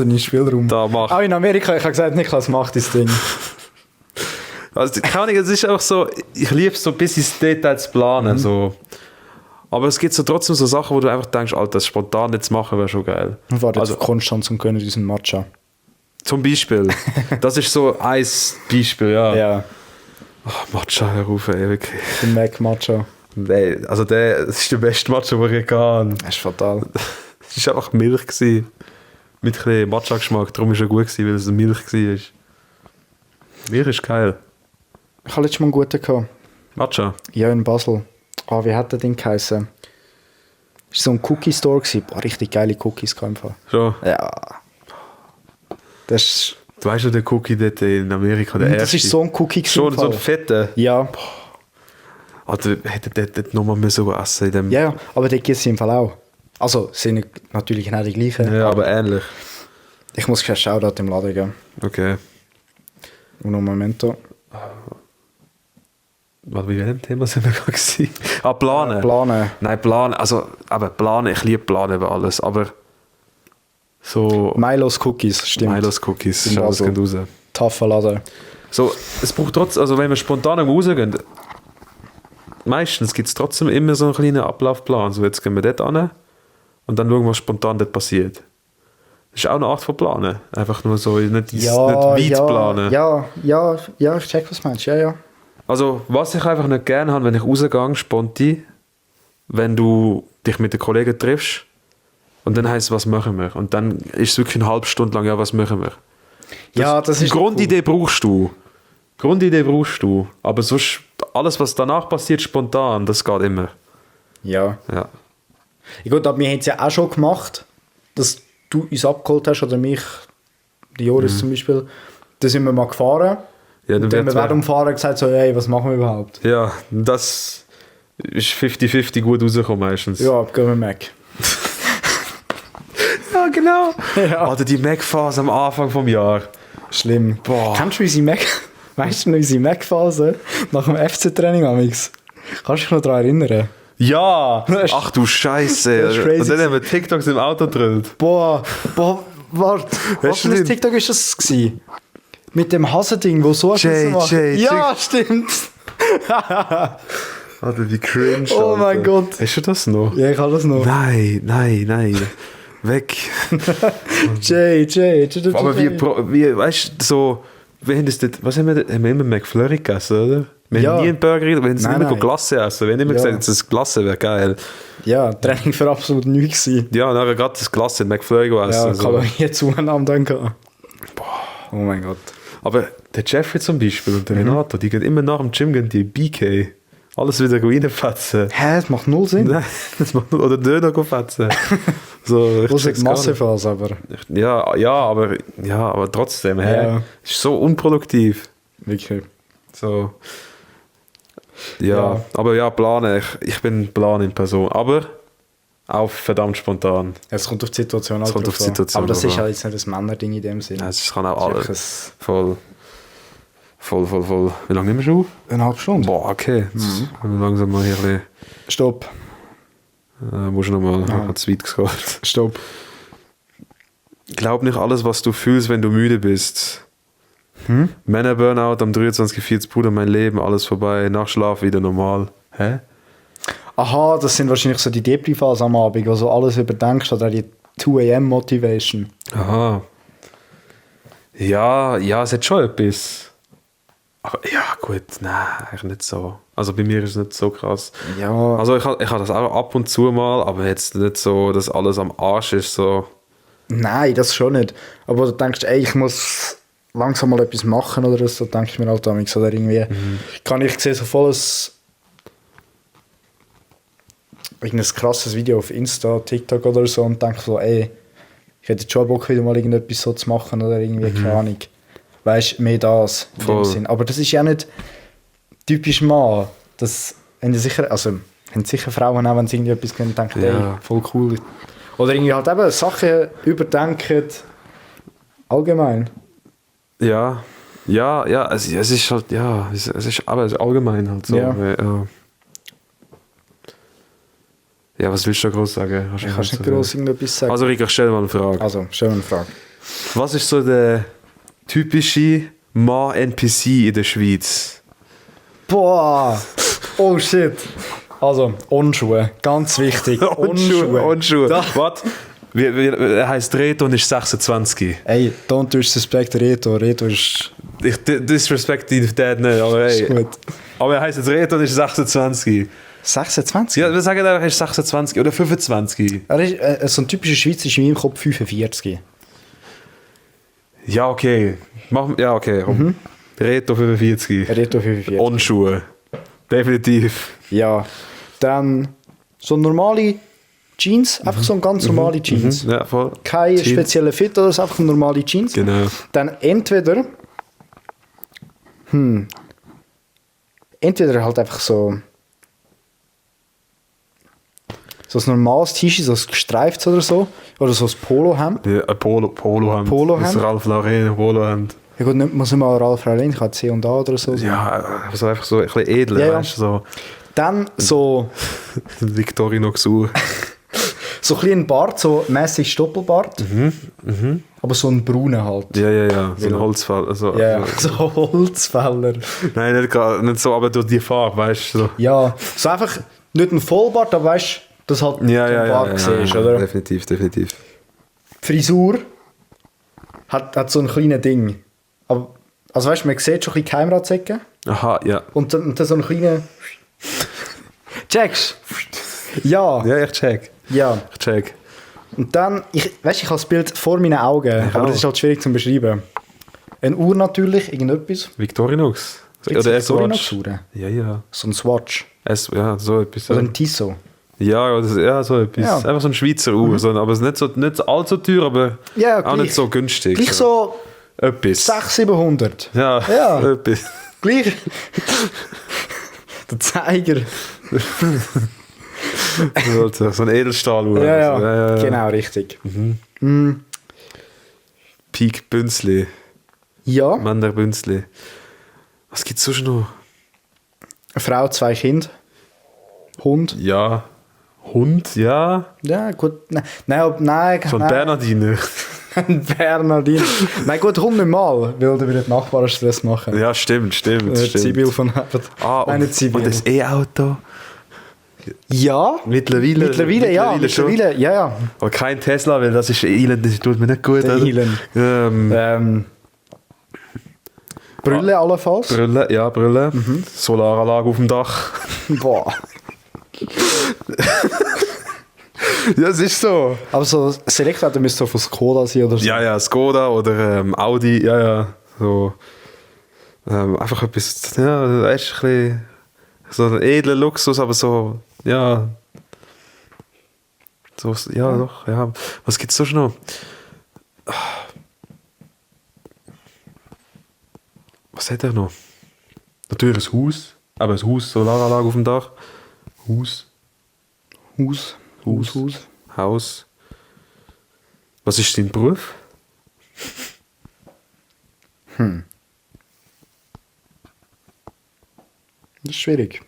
in den Spielraum. Da mach. Auch in Amerika, ich habe gesagt, Niklas, mach das Ding. Also, keine Ahnung, es ist auch so, ich liebe es so bis ins Detail zu planen. So. Aber es gibt so trotzdem so Sachen, wo du einfach denkst, Alter, das spontan jetzt machen wäre schon geil. Und warte, Also- jetzt auf Konstanz und können diesen Matcha. Zum Beispiel. Das ist so ein Beispiel, ja. Ja, Ach, Matcha, Herr Rufe, ey, wirklich. den Mac Matcha. Nee, also das ist der beste Matcha, den ich kann. Das ist fatal. Es war einfach Milch. Gewesen. Mit ein bisschen Matcha-Geschmack. Darum war es gut, gewesen, weil es Milch war. Milch ist geil. Ich hatte letztes Mal einen guten gehabt. Matcha? Ja, in Basel. Wie hat der Ding geheißen? Das war so ein Cookie-Store. Boah, richtig geile Cookies gehabt im Fall. Schon. Ja. Das ist, Du weißt ja, der Cookie dort in Amerika, der das erste. ist so ein Cookie gewesen Schon im so ein Fall. fetter. Ja. Alter, hätte der dort nochmal müssen essen in dem... Ja, aber dort gibt es im Fall auch. Also, sind natürlich nicht die gleichen. Ja, aber ähnlich. Ich muss kein Shoutout im Laden geben. Okay. Uno momento. Warte, bei welchem Thema sind wir gerade gewesen? Ah, planen. Planen. Nein, planen. Also, aber planen, ich liebe planen über alles, aber so... Milos Cookies, stimmt. Milos Cookies, In schau, das Basel. geht raus. Tafel Laden. So, es braucht trotzdem, also wenn wir spontan irgendwo rausgehen, meistens gibt es trotzdem immer so einen kleinen Ablaufplan. So, jetzt gehen wir dort hin und dann schauen wir, was spontan dort passiert. Das ist auch eine Art von Planen. Einfach nur so, nicht weit planen. Ja, ich check, was du meinst. Ja. Also, was ich einfach nicht gerne habe, wenn ich rausgehe, spontan, wenn du dich mit den Kollegen triffst und dann heisst es, was machen wir? Und dann ist es wirklich eine halbe Stunde lang, ja, was machen wir? Ja, das ist Die Grundidee brauchst du. Aber sonst, alles, was danach passiert, spontan, das geht immer. Ja. Ja. Ja gut, aber wir haben es ja auch schon gemacht, dass du uns abgeholt hast, oder mich, die Joris zum Beispiel. Da sind wir mal gefahren. Ja, und dann haben wir während dem Fahren gesagt, so, hey, was machen wir überhaupt? Ja, das ist 50-50 gut rausgekommen meistens. Ja, gehen wir Mac. Ja, genau. Ja. Alter, die Mac-Phase am Anfang vom Jahr. Schlimm. Boah. Kennst du unsere Mac? Weißt du noch unsere Mac-Phase? Nach dem FC-Training amix? Kannst du dich noch daran erinnern? Ja! Das ist- Ach du Scheiße. das ist crazy Und dann haben wir TikToks im Auto gedrillt. Boah, warte. Was für ein stimmt. TikTok ist das gewesen? Mit dem Hasending, wo so Jay, macht. Jay, Ja, stimmt. Alter, wie cringe. Oh Alter. mein Gott. Hast du das noch? Ja, ich habe das noch. Nein. Weg. Jay. Aber wie weißt du, so, wir haben das dort, was haben wir dort? Haben wir immer McFlurry gegessen, oder? Wir Ja. haben nie einen Burger gegessen, wir haben Nein, immer nein. Glasse essen. Wir haben immer Ja. gesagt, das Glasse wäre geil. Ja, Training für absolut nichts gewesen. Ja, und dann gerade das Glasse McFlurry Ja, essen. so. Kalorien-Zunahme dann gehabt. Oh mein Gott. Aber der Jeffrey zum Beispiel und der Renato, die gehen immer nach dem Gym gehen die BK. Alles wieder reinfetzen. Hä, das macht null Sinn. Nein, das macht nur, oder Döner fetzen. So, ich Wo ist check's die gar Massephase aber? nicht. Ja, aber trotzdem, hä? Ja. Ist so unproduktiv. Wirklich. So. Ja, Ja. aber ja, planen. Ich bin Plan in Person. Aber auch verdammt spontan. Es kommt auf die Situation Es halt kommt drauf auf die an. Situation Aber das drauf ist an. halt jetzt nicht ein Männerding in dem Sinne. Ja, es kann auch Das ist alles. einfach Voll. Wie lange nehmen wir schon auf? eine halbe Stunde. Boah, okay. Jetzt haben wir langsam mal hier ein Stopp. bisschen. Musst du nochmal. Ja. Hat zu weit geschaut. Stopp. Glaub nicht alles, was du fühlst, wenn du müde bist. Männer-Burnout am 23.40 Bruder, mein Leben, alles vorbei. Nach Schlaf wieder normal. Hä? Aha, das sind wahrscheinlich so die Depri-Phasen am Abend, wo so alles überdenkst oder die 2 AM Motivation. Aha. Ja, es hat schon etwas. Aber ja, gut, nein, eigentlich nicht so. Also bei mir ist es nicht so krass. Ja. Also ich habe das auch ab und zu mal, aber jetzt nicht so, dass alles am Arsch ist. So. Nein, das schon nicht. Aber du denkst, ey, ich muss langsam mal etwas machen oder so, denke ich mir halt damals. Oder irgendwie kann ich sehen, so volles irgendein krasses Video auf Insta, TikTok oder so und denke so, ey, ich hätte schon Bock, wieder mal irgendetwas so zu machen oder irgendwie, keine Ahnung. Weißt du, mehr das in Voll. dem Sinn. Aber das ist ja nicht typisch Mann. Das haben sicher, also haben sicher Frauen auch, wenn sie irgendwie etwas können, denken, Ja. ey, voll cool. Oder irgendwie halt eben Sachen überdenken. Allgemein. Ja, es ist halt, ja, es ist aber allgemein halt so. Ja. Ja, was willst du da groß sagen? Ich kann nicht groß irgendetwas sagen. Also Rika, stell dir mal eine Frage. Also, schöne Frage. Was ist so der typische Mann-NPC in der Schweiz? Boah! Oh shit! Also, Onschuhe. Ganz wichtig. Onschuhe. Da- Was? Er heisst Reto und ist 26. Ey, don't disrespect Reto. Reto ist Ich disrespect ihn Dad nicht, aber hey. gut. Aber er heisst jetzt Reto und ist 26. 26? Ja, wir sagen einfach, er ist 26 oder 25. Er ist, so ein typischer Schweizer ist in meinem Kopf 45. Ja, okay. Ja, okay. Komm. Reto 45. Reto 45. Onschuhe. Definitiv. Ja. Dann so normale Jeans. Einfach so ein ganz normale Jeans. Ja, voll. Kein Jeans. spezieller Fit oder so, einfach normale Jeans. Genau. Dann entweder halt einfach so ein normales T-Shirt, so ein gestreiftes oder so. Oder so ein Polohemd. Ja, ein Polohemd. Polohemd? Das Ralph Lauren Polohemd. Ja gut, muss nicht mal Ralph Lauren, ich habe C&A oder so. Ja, also einfach so ein bisschen edler, Ja, ja. weißt du, so Dann so Victorinox Uhr. ein bisschen Bart, so mäßig Stoppelbart. Aber so ein brauner halt. Ja. So ein Holzfall. Also, Ja, also, so Holzfäller. nein, nicht so, aber durch die Farbe, weißt du. So. Ja, so einfach nicht ein Vollbart, aber weißt du, dass halt Ja, Bart siehst, oder? Definitiv. Die Frisur hat so ein kleines Ding. Aber, also weißt du, man sieht schon ein bisschen Keimratsecken. Aha, ja. Und dann so ein kleiner... Checkst? Ja. Ja, ich check. Ja. Ich check. Und dann, ich habe das Bild vor meinen Augen, aber auch. das ist halt schwierig zu beschreiben. Eine Uhr natürlich, irgendetwas. Victorinox. Gibt's Oder Victorinox-Uhren? Ja. So ein Swatch. Ja, so etwas. Oder ein Tissot. Ja, so etwas. Ja. Einfach so ein Schweizer Uhr. So, aber es ist nicht allzu teuer, aber Ja, auch gleich. nicht so günstig. Gleich so Etwas. 600-700. Ja, Ja. etwas. Gleich. Der Zeiger. So ein Edelstahluhr. Ja, genau, richtig. Peak Bünzli. Ja, Männer Bünzli. Was gibt's sonst noch? eine Frau, 2 Kinder. Hund. Ja. Hund, ja. Ja, gut. Nein. So ein Bernardiner. Ein Bernardin. Nein, gut, Hund nicht mal, weil da wird die Nachbarn Stress machen. Ja, stimmt. Sibyl von Herbert. Ah, Nein, nicht Sibyl. und das E-Auto. Ja. Mittlerweile ja. schon. Mittlerweile, ja. Aber kein Tesla, weil das ist Elon, das tut mir nicht gut. Der oder? Elon. Brille allenfalls. Brille, ja, Brille. Solaranlage auf dem Dach. Boah. Ja, es ist so. Aber so das Elektroauto müsste so von Skoda sein oder so. Ja, Skoda oder Audi, ja. So. Einfach etwas, ja, weißt du, ein bisschen so ein edler Luxus, aber so, ja. So, ja, doch, ja. Was gibt's sonst noch? Was hat er noch? Natürlich ein Haus. Aber ein Haus, Solaranlage auf dem Dach. Haus. Haus. Was ist dein Beruf? Das ist schwierig.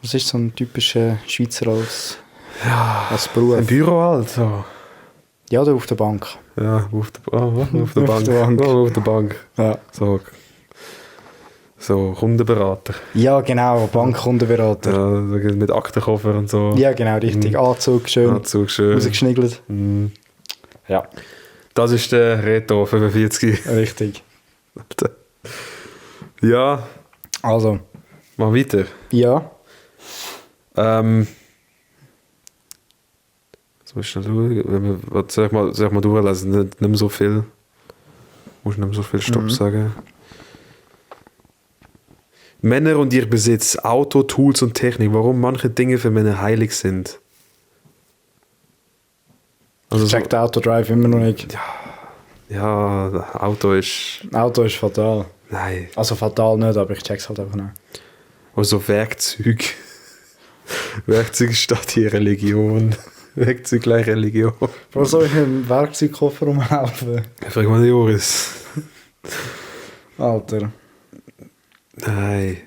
Was ist so ein typischer Schweizer als Beruf? Ein Büro halt, so. Ja, oder auf der Bank. Ja, auf der Bank. Auf der Bank. Auf der Bank. Ja, So Kundenberater. ja genau, Bankkundenberater. Ja, mit Aktenkoffer und so. Ja, genau, richtig. Anzug, schön. Anzug schön. Rausgeschniggelt. Ja, Das ist der Reto 45. richtig. Ja, Also, mal weiter. ja. So schnell schauen. Soll ich mal durchlesen? Nicht mehr so viel. Muss nicht mehr so viel Stopp sagen. Männer und ihr Besitz, Auto, Tools und Technik. Warum manche Dinge für Männer heilig sind. Also Check den Autodrive immer noch nicht. ja, Auto ist... Auto ist fatal. Nein. Also fatal nicht, aber ich check's halt einfach nicht. Also Werkzeug. Werkzeug statt hier Religion. Werkzeug gleich Religion. Wo soll ich im Werkzeugkoffer rumlaufen? Frag mal den Joris. Alter. Nein.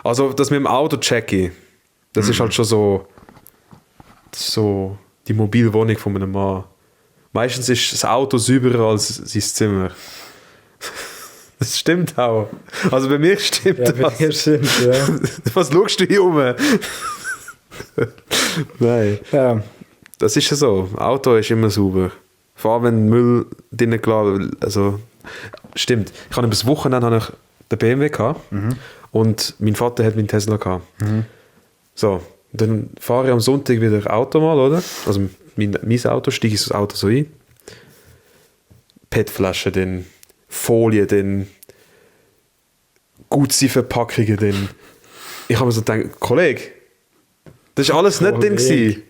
Also das mit dem Auto checke, das ist halt schon so... Das ist so die mobile Wohnung von einem Mann. Meistens ist das Auto sauberer als sein Zimmer. Das stimmt auch. Also bei mir stimmt Ja, bei das. dir stimmt, ja. Was schaust du hier rum? Nein. Ja. Das ist ja so. Auto ist immer sauber. Vor allem, wenn Müll drinnen geladen also stimmt. Ich habe bis Wochenende habe ich den BMW gehabt und mein Vater hat meinen Tesla gehabt. So, dann fahre ich am Sonntag wieder Auto mal, oder? Also mein Auto, steige ich ins Auto so ein. PET-Flaschen, dann Folie, dann Gutsein-Verpackungen, dann... Ich habe mir so gedacht, Kollege, das ist alles nicht drin gewesen.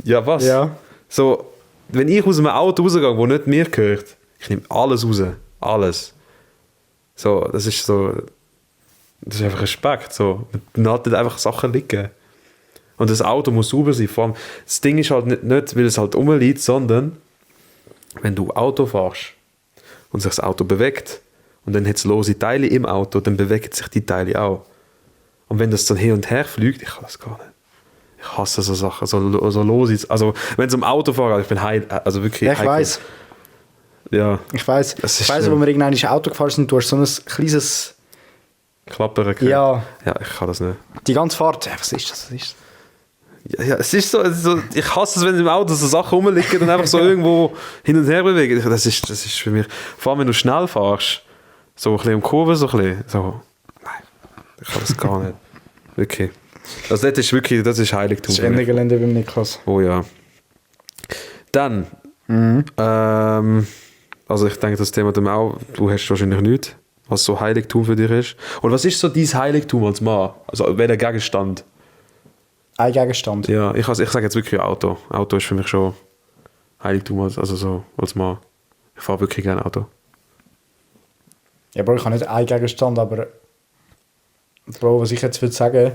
Ja, was? Ja. So, wenn ich aus einem Auto rausgehe, wo nicht mir gehört, ich nehme alles raus. Alles. So, das ist so... Das ist einfach Respekt. So. Man hat nicht einfach Sachen liegen. Und das Auto muss sauber sein. Vor allem, das Ding ist halt nicht weil es halt rumliegt, sondern wenn du Auto fährst und sich das Auto bewegt und dann hat es lose Teile im Auto, dann bewegen sich die Teile auch. Und wenn das dann hin und her fliegt, ich kann das gar nicht. Ich hasse so Sachen, so lose. Also, wenn es um Auto geht, ich bin also wirklich Ja, ich weiß. Ja, Ich weiß. Das Ich ist weiß, wo wir irgendwann ins Auto gefahren sind, du hast so ein kleines... Klappern. Ja. Ja, ich kann das nicht. Die ganze Fahrt. Ja, was ist das? Was ist das? Ja, es ist so, ich hasse es, wenn im Auto so Sachen rumliegen und einfach so irgendwo hin und her bewegen. Das ist für mich, vor allem wenn du schnell fährst, so ein bisschen um Kurven, so ein bisschen, so, nein, ich kann das gar nicht. Wirklich. Also das ist wirklich, das ist Heiligtum. Das ist Ende Gelände beim Niklas. Oh ja. Dann, also ich denke, das Thema auch, du hast wahrscheinlich nichts, was so Heiligtum für dich ist. Und was ist so dein Heiligtum als Mann? Also welcher Gegenstand? Ein Gegenstand. Ja, ich sage jetzt wirklich Auto. Auto ist für mich schon Heiligtum als Mann. Ich fahre wirklich gerne Auto. Ja, Bro, ich habe nicht einen Gegenstand, aber Bro, was ich jetzt würde sagen,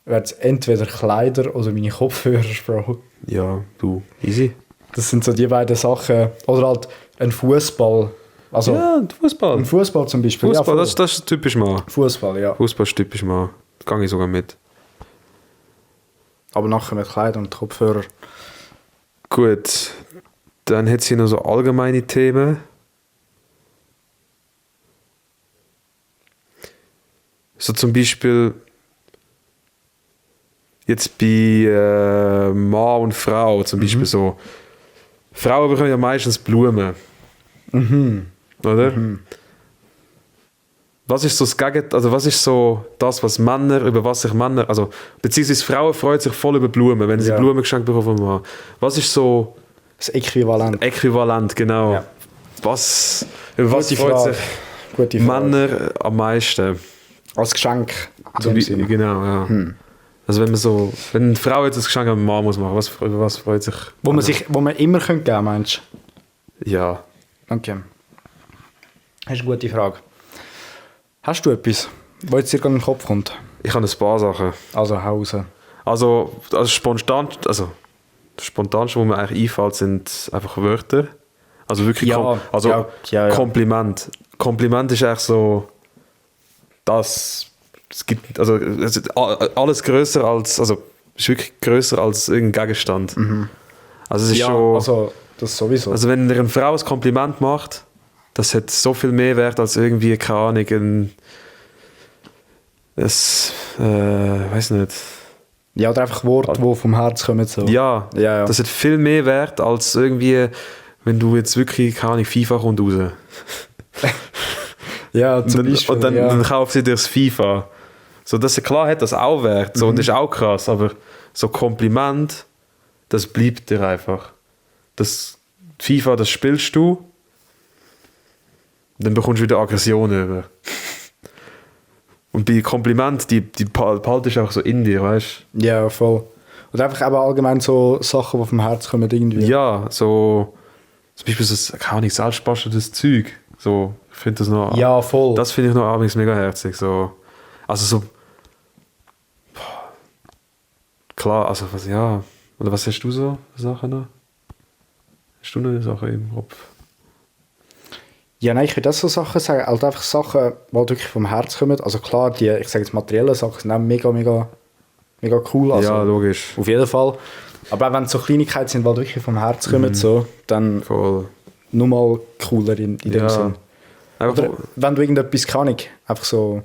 wäre es entweder Kleider oder meine Kopfhörer, Bro. Ja, du, easy. Das sind so die beiden Sachen. Oder halt ein Fußball. Also Ja, Fußball. ein Fußball zum Beispiel. Fußball, ja, das ist typisch Mann. Fußball, ja. Fußball ist typisch Mann. Da gehe ich sogar mit. Aber nachher mit Kleider und Kopfhörer. Gut, dann hat sie noch so allgemeine Themen. So zum Beispiel jetzt bei Mann und Frau zum Beispiel so. Frauen bekommen ja meistens Blumen. Oder? Was ist so das Gegenteil, also was ist so das, was Männer, über was sich Männer, also beziehungsweise Frauen freuen sich voll über Blumen, wenn sie Blumen geschenkt bekommen vom Mann. Was ist so Das Äquivalent. Äquivalent, genau. Ja. Über was freut sich Gute Frage. Männer am meisten? Als Geschenk. in dem Sinne. Genau, ja. Also wenn eine Frau jetzt ein Geschenk an den Mann muss machen, über was freut sich? Wo man immer geben könnte, meinst du? Ja. Okay. Das ist eine gute Frage. Hast du etwas, was jetzt dir in den Kopf kommt? Ich habe ein paar Sachen. Also Hause. Also das Spontanste, was mir eigentlich einfällt, sind einfach Wörter. Also wirklich Ja. Kompliment. Kompliment ist echt so, dass es gibt, also es ist alles größer als, also ist wirklich größer als irgendein Gegenstand. Also es ist schon, also das sowieso. also wenn dir eine Frau ein Kompliment macht, das hat so viel mehr Wert als irgendwie, keine Ahnung, weiß nicht. Ja, oder einfach Worte, die vom Herz kommen. So. Ja, Ja. das hat viel mehr Wert als irgendwie, wenn du jetzt wirklich, keine Ahnung, FIFA kommt raus. Ja, zum Beispiel. Und dann kauft sie dir das FIFA. So, das klar hat das auch Wert. So, und das ist auch krass, aber so Kompliment, das bleibt dir einfach. Das FIFA, das spielst du, dann bekommst du wieder Aggressionen über. Und bei Kompliment, die behaltest du auch so in dir, weißt du? Ja, voll. Oder einfach aber allgemein so Sachen, die vom Herz kommen irgendwie. Ja, so zum Beispiel so, keine Ahnung, selbstbasteltes Zeug. So, ich finde das noch... Ja, voll. Das finde ich noch abends mega herzig. So. Also so... Klar, also was, ja... Oder was hast du so für Sachen noch? Hast du noch eine Sache im Kopf? Ja, nein, ich würde das so Sachen sagen. Halt einfach Sachen, die halt wirklich vom Herz kommen. Also klar, die, ich sage jetzt materielle Sachen sind auch mega, mega, mega cool. Also, Ja, logisch. Auf jeden Fall. Aber auch wenn es so Kleinigkeiten sind, die halt wirklich vom Herz kommen, so, dann Voll. nur mal cooler in dem Ja. Sinn. Einfach, Oder wenn du irgendetwas, keine Ahnung, einfach so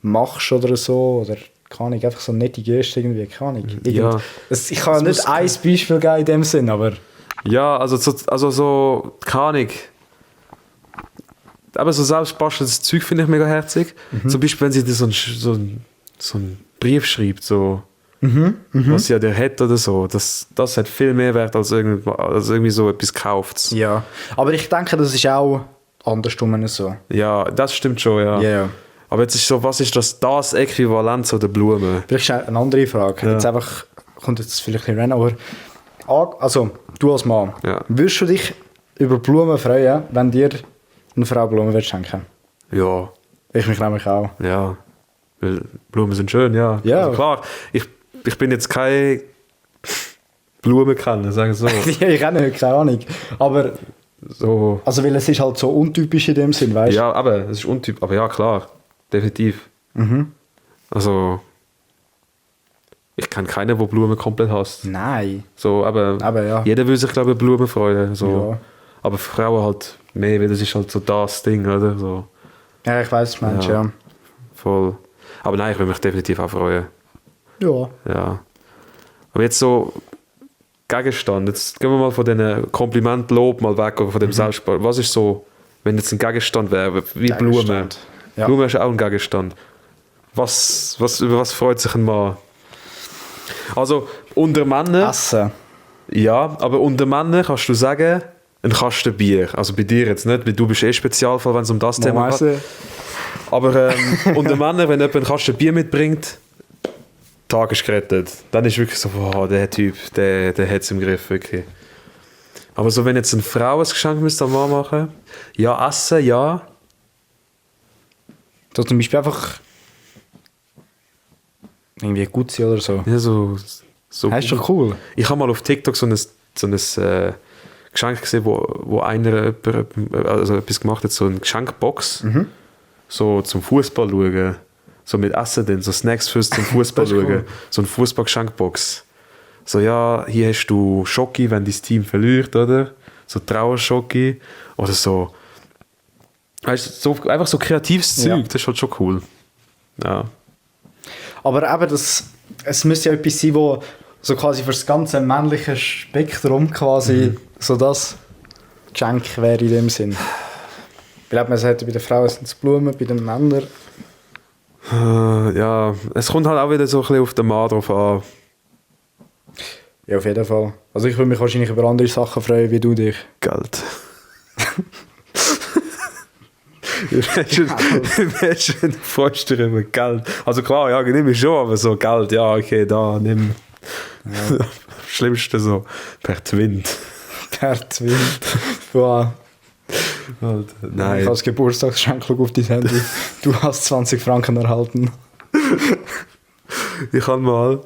machst oder so, oder keine Ahnung, einfach so eine nette Geste irgendwie, keine Ahnung. Ja. Ich kann nicht ein Beispiel geben in dem Sinn, aber... ja, also so, keine Ahnung. Aber so selbstbasteltes Zeug finde ich mega herzig. Zum Beispiel, wenn sie dir so einen Brief schreibt, so, was ja der hat oder so, das hat viel mehr Wert als irgendwie so etwas gekauft. Ja, aber ich denke, das ist auch andersrum so. Ja, das stimmt schon, ja. Ja. Aber jetzt ist so, was ist das Äquivalent zu der Blume? Vielleicht ist eine andere Frage. Ja. Jetzt einfach, kommt jetzt vielleicht ein bisschen rein, aber also, du als Mann, Ja. würdest du dich über Blumen freuen, wenn dir eine Frau Blumen wird schenken? Ja, Ich mich nämlich auch. ja. Weil Blumen sind schön, ja. Ja. Also klar, ich bin jetzt kein Blumenkenner, sagen wir so. Ich auch nicht, keine Ahnung. Aber, so. also weil es ist halt so untypisch in dem Sinn, weißt du? Ja, aber es ist untypisch. Aber ja, klar, definitiv. Also, ich kenne keinen, der Blumen komplett hasst. Nein. So, aber ja. jeder will sich, glaube ich, Blumen freuen. So. Ja. Aber Frauen halt mehr, weil das ist halt so das Ding, oder? So, Ja, ich weiß, was du meinst, ja. voll. Aber nein, ich will mich definitiv auch freuen. Ja. Ja. Aber jetzt so Gegenstand. Jetzt gehen wir mal von diesen Kompliment-Lob mal weg oder von dem Selbstbau. Was ist so, wenn jetzt ein Gegenstand wäre, wie Blumen? Gegenstand. Ja. Blume ist auch ein Gegenstand. Über was freut sich ein Mann? Also unter Männern, Essen. ja, aber unter Männern kannst du sagen, ein Kasten Bier. Also bei dir jetzt nicht, weil du bist Spezialfall, wenn es um das Thema geht. Aber unter Männern, wenn jemand einen Kasten Bier mitbringt, Tag ist gerettet. Dann ist wirklich so, wow, der Typ, der hat es im Griff, wirklich. Aber so, wenn jetzt eine Frau ein Geschenk müsste am Mann machen, ja, essen, ja. So zum Beispiel einfach irgendwie gut sein oder so. Ja, so Das ist doch cool. Ich habe mal auf TikTok so ein Geschenk gesehen, wo einer also etwas gemacht hat, so eine Geschenkbox, so zum Fußball schauen, so mit Essen drin, so Snacks fürs zum Fußball Das ist schauen, cool. so eine Fußball-Geschenkbox. So, ja, hier hast du Schoki, wenn dein Team verliert, oder? So Trauerschoki oder so. Weißt du, so, einfach so kreatives Zeug, Ja. das ist halt schon cool. Ja. Aber eben, es müsste ja etwas sein, wo so quasi für das ganze männliche Spektrum quasi so das Geschenk wäre in dem Sinn. Ich glaube, man sagt, bei den Frauen sind es Blumen, bei den Männern... Ja, es kommt halt auch wieder so ein bisschen auf den Mann drauf an. Ja, auf jeden Fall. Also ich würde mich wahrscheinlich über andere Sachen freuen, wie du dich. Geld. Imagine, du freust dich über Geld. Also klar, ja, nehme ich schon, aber so Geld, ja, okay, da, nimm. Ja. Schlimmste so, per Twint. Per Twint. Wow. Nein. Ich als Geburtstagsgeschenk auf dein Handy. Du hast 20 Franken erhalten. Ich habe mal,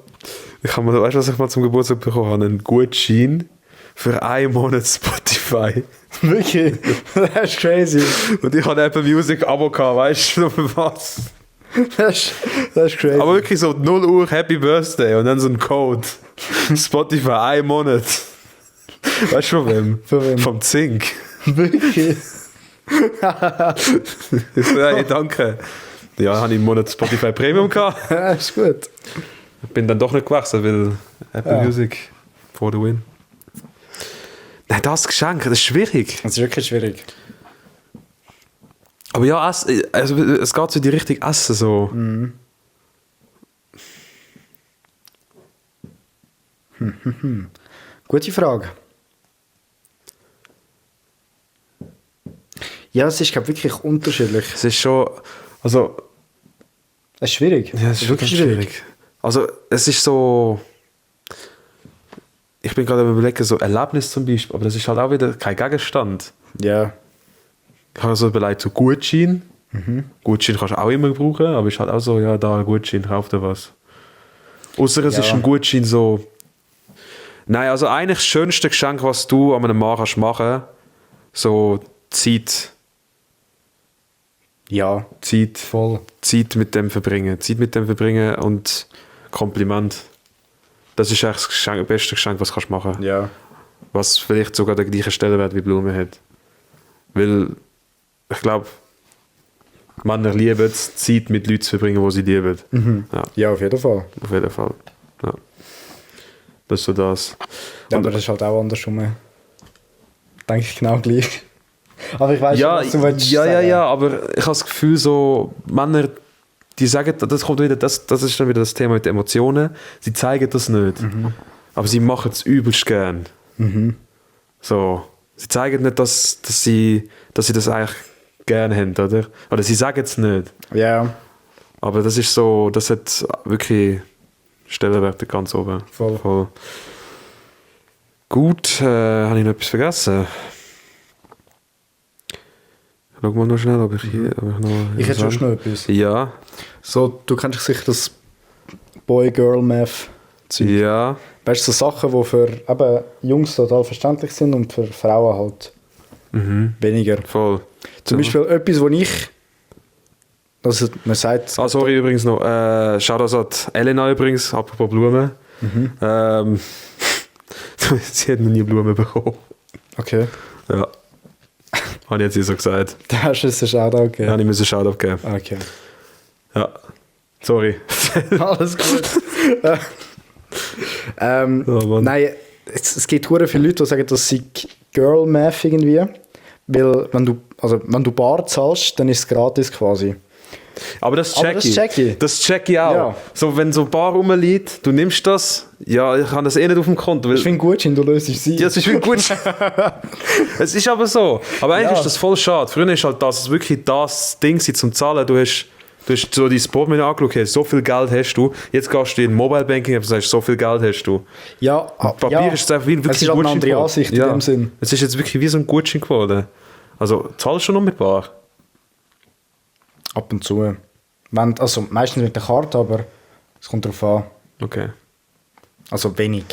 weißt du, was ich mal zum Geburtstag bekommen habe? Einen Gutschein für 1 Monat Spotify. Wirklich? Das ist crazy. Und ich habe Apple Music Abo gehabt, weißt du, für was? Das ist crazy. Aber wirklich so 0 Uhr Happy Birthday und dann so ein Code. Spotify 1 Monat. Weißt du von wem? Von wem? Vom Zink. Wirklich? Ich so, hey, danke. Ja, habe ich einen Monat Spotify Premium gehabt. Ja, ist gut. Ich bin dann doch nicht gewechselt, weil Apple Music for the win. Nein, das Geschenk, das ist schwierig. Das ist wirklich schwierig. Aber ja, also, es geht so in die Richtung Essen so. Gute Frage. Ja, es ist glaub, wirklich unterschiedlich. Es ist schon, also... Es ist schwierig. Ja, es ist wirklich schwierig. Also, es ist so... Ich bin gerade am Überlegen, so Erlebnis zum Beispiel, aber das ist halt auch wieder kein Gegenstand. Ja. Ich habe so überlegt, so Gutschein. Gutschein kannst du auch immer brauchen, aber ist halt auch so, ja, da ein Gutschein, kauf dir was. Außer es ist ein Gutschein so... Nein, also eigentlich das schönste Geschenk, was du an einem Mann kannst machen, so Zeit. Ja. Zeit. Voll. Zeit mit dem verbringen. Zeit mit dem verbringen und Kompliment. Das ist eigentlich das beste Geschenk, was du kannst machen kannst. Ja. Was vielleicht sogar den gleichen Stellenwert wie Blumen hat. Weil, ich glaube, Männer lieben es, Zeit mit Leuten zu verbringen, die sie lieben. Ja, Ja, auf jeden Fall. auf jeden Fall. Ja. Das ist so das. Ja, aber das ist halt auch andersrum. Denke ich genau gleich. Aber ich weiß Ja, was du willst ja, sagen. aber ich habe das Gefühl, so Männer, die sagen, das kommt wieder, das ist dann wieder das Thema mit den Emotionen, sie zeigen das nicht, aber sie machen es übelst gern. So, sie zeigen nicht, dass sie das eigentlich gern haben, oder sie sagen es nicht, Ja, aber das ist so, das hat wirklich Stellenwerte ganz oben. Voll. Gut, habe ich noch etwas vergessen? Schau mal noch schnell, ob ich noch... ich hätte schon noch etwas. Ja, So, du kennst sicher das Boy-Girl-Math. ja. Weißt du, so Sachen, die für eben Jungs total verständlich sind und für Frauen halt weniger. Voll. Zum Beispiel etwas, wo ich... Also, man sagt... Sorry übrigens noch. Shoutouts an Elena übrigens, apropos Blumen. Sie hat noch nie Blumen bekommen. Okay. Ja. Habe ich jetzt so gesagt. Da hast du es einen Shoutout Ja, gegeben. ich muss einen Shoutout geben. Okay. Ja. Sorry. Alles gut. Oh Mann. Nein, es gibt hure viele Leute, die sagen, das sei Girl-Math irgendwie. Weil, wenn du Bar zahlst, dann ist es gratis quasi. Aber das Aber check das ich. check ich. Das check ich auch. Ja. So, wenn so ein Bar rumliegt, du nimmst das, ja, ich habe das eh nicht auf dem Konto. Weil Ich finde gut, du löst sie. ja, das ist wirklich gut. Es ist aber so. Aber eigentlich Ja. ist das voll schade. Früher ist halt das wirklich das Ding zum Zahlen. Du hast so dein Portemonnaie angeschaut, hey, so viel Geld hast du. Jetzt gehst du in Mobile Banking und sagst, so viel Geld hast du. Ja, Papier ja. ist jetzt einfach wie ein Es ist halt eine andere geworden. Ansicht in dem Sinn. Es ist jetzt wirklich wie so ein Gutschein geworden. Also, zahlst du noch mit Bar? Ab und zu. Also meistens mit der Karte, aber es kommt darauf an. Okay. Also wenig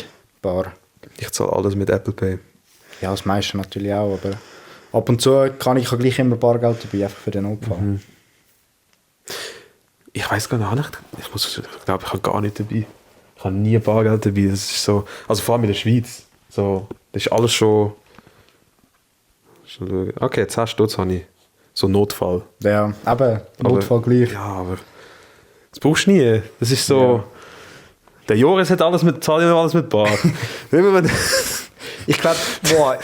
Bar. Ich zahle alles mit Apple Pay. Ja, das meiste natürlich auch, aber ab und zu kann ich gleich immer Bargeld dabei, einfach für den Notfall. Ich weiß gar nicht. Ich glaube, ich habe gar nicht dabei. Ich habe nie Bargeld dabei. Das ist so, also vor allem in der Schweiz. So, das ist alles schon schauen. Okay, 10 Stutz habe ich. So Notfall. Ja, eben, Notfall Aber- gleich. Ja, aber Das brauchst du nie. Das ist so... Ja. Der Joris hat alles mit Bar. Immer wenn... Ich glaube,